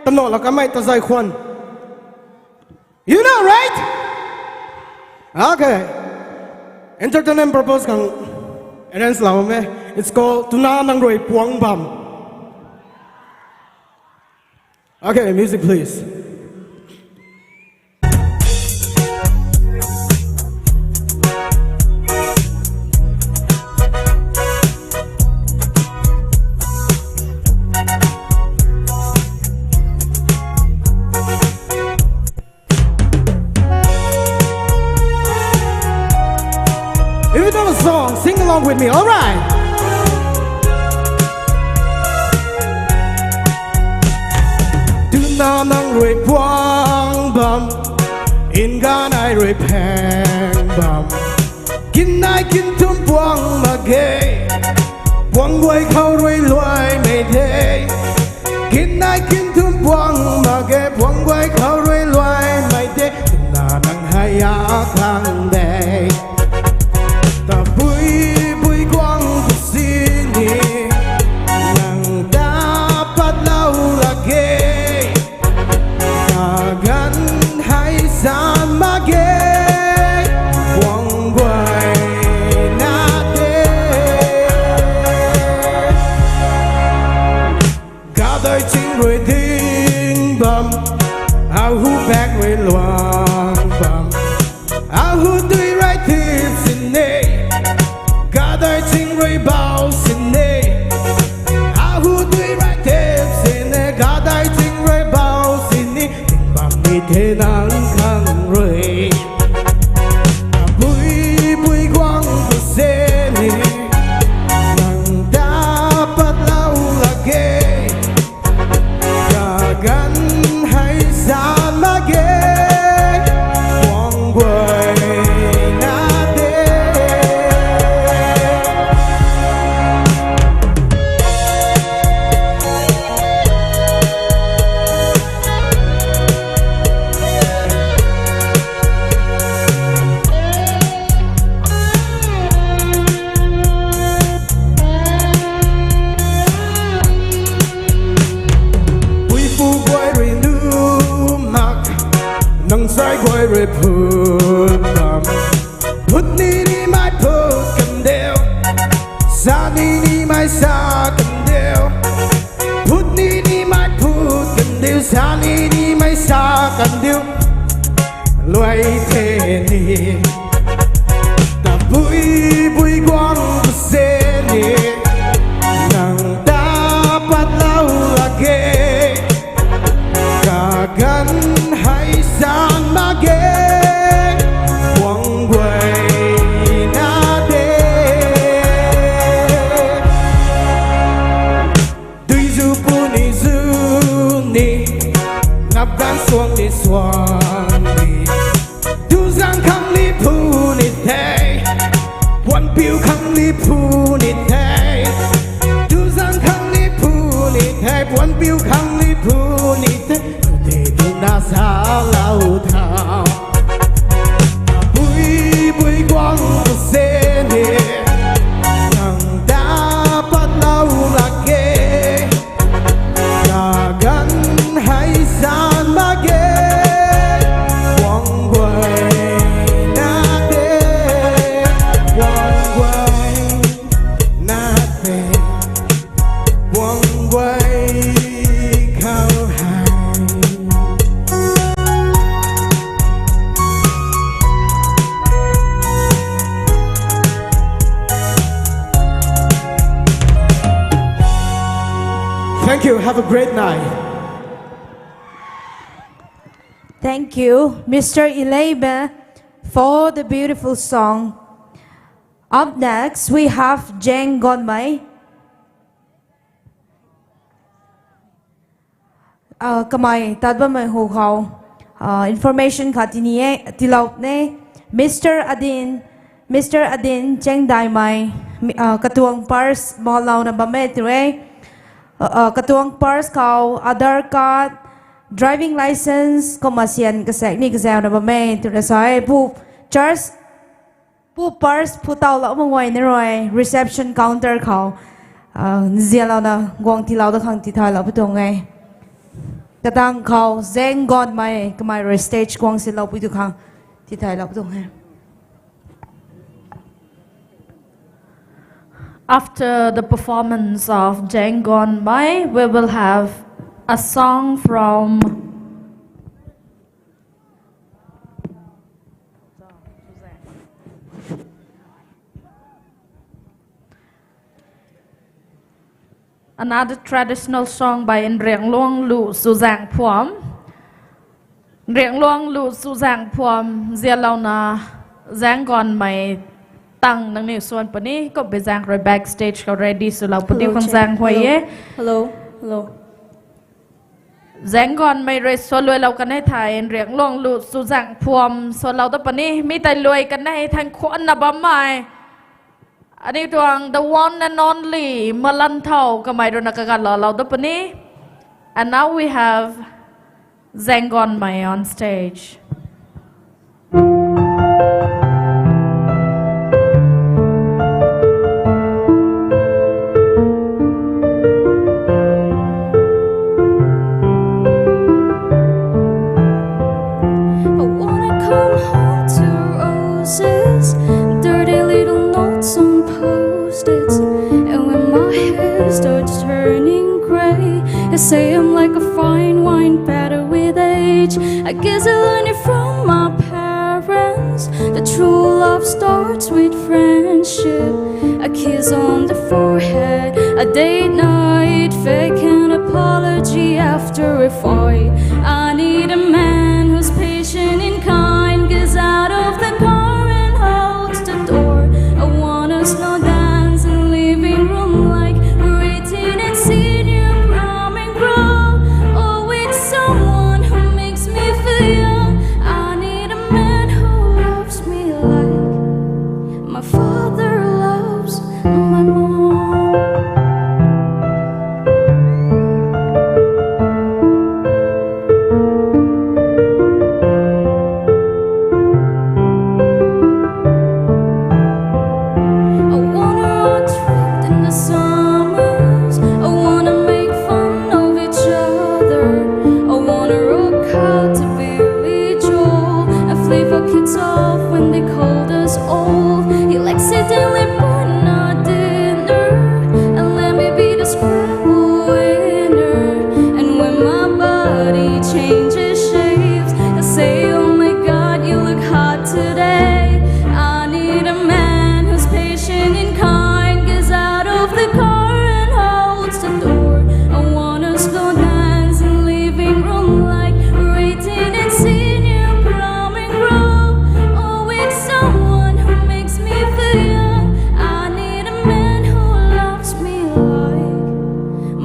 Tano la kamei tazai khwan. You know, right? Okay. Entertainment purpose khang arrange lau me. It's called Tuna Nang Rui Puang Bam. Okay, music please. If you know the song, sing along with me, alright? Tuna nang rui puang bam, nganv ai rui phang bam. Kin nai kin thum puang mak ge, puang guay khou rui luaimei de. Kin nai kin thum puang mak ge, puang guay khou rui luaimei de. Tuna nang hei a khang de. Tabui bui guang pu sini, nang ta patlou lak ge. Kaganv hei zan mak ge, puang guay na de. Gadai ching rui ding bam, ahu bak rui luang bam. Ahu dui rui tip sini, gadai ching rui bau sini. Ahu dui rui tip sini, gadai ching rui bau sini. Ting bam ni the nang khang rui. Bui bui guang pu sini, nang ta patlou lak ge. Kaganv hei zan mak ge, puang guay na de. Puipu guay rui nu mak, nang sai guay rui phut bam. Phut ni nimei phut kan diu, sa ni nimei sa kan diu. Phut ni nimei phut kan diu, sa ni nimei sa kan diu. Luai the ni, tabui bui guang pu sini, nang ta patlou lak ge. Kaganv hei zan mak ge, puang guay na de. Dui zu pu ni zu ni, ngap ganv suang ni suang ni. Duzang khang ni phu ni the, puanpiu khang ni phu ni the. Duzang khang ni phu ni the, puanpiu khang ni phu ni the. Tei tuna salou thau. Bui bui guang pu sini, nang ta patlou lak ge. Kaganv hei zan mak ge, puang guay na de, puang guay na de, puang guay khou hei. Thank you. Have a great night. Thank you, Mister Ileibe, for the beautiful song. Up next, we have Jeng Gonmei. Uh, kamei tat bammei hu khou, uh, information khat tini e, tiilou ne, Mister Adin, Mister Adin Chengdaimei, mi-, uh, katuang purse malouna bam e tw e. Uh, uh, katuang purse khou Aadhaar card, driving license, kumna sian kasaek ni kazauna bam e twna sa e. Pu church, pu purse phu tawlou mak guay ni rui reception counter khou Nzianlouna guang tiilou da khang tithaylou pui tuang e. Katang khou Zaeng Ganmei kamei rui stage guang sinlou pui tu khang tithaylou pui tuang e. After the performance of Zaeng Ganmei, we will have a song from another traditional song by Nriangluanglu Chuzaeng Phuam. Nriangluanglu Chuzaeng Phuam nzianlouna Zaeng Ganmei tang nangniw swan puni, kumhpui zaeng rui backstage khou ready swlou puni khang zaeng huay e. Hello, hello. Zaeng Ganmei rui swan luailou kan e thei, Nriangluanglu Chuzaeng Phuam swanlou da puni, mi tei luai kan e thangc khwanna bammei. Aniu tuang the one and only Malanthou kamei rui na kaganlou lou da puni. And now we have Zaeng Ganmei on stage. I wanna come home to roses, dirty little notes on post-its. And when my hair starts turning grey, they say I'm like a fine wine, better with age. I guess I learned it from my parents. The true love starts with friendship. A kiss on the forehead, a date night, fake an apology after a fight. I need a man who's patient and kind, gets out of the car and holds the door. I wanna slow dance in living room like we're eighteen and senior prom and grow. Oh, with someone who makes me feel young. I need a man who loves me like my father loves my mom. I wanna run track in the summers. I wanna make fun of each other. I wanna rock out to Billy Joel and flip our kids off when they called us old. He likes it and we burn our dinner and let me be the scramble winner. And when my body changes shapes, I say, "Oh my God, you look hot today." I need a man who's patient and kind, gets out of the car and holds the door. I wanna slow dance in living room like we're eighteen and senior prom and grow. Oh, with someone who makes me feel young. I need a man who loves me like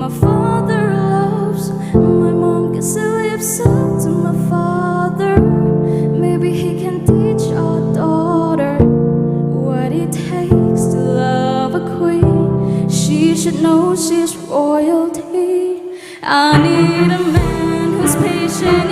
my father loves my mom. 'Cause he lives up to my father. Maybe he can teach our daughter what it takes to love a queen. She should know she's royalty. I need a man who's patient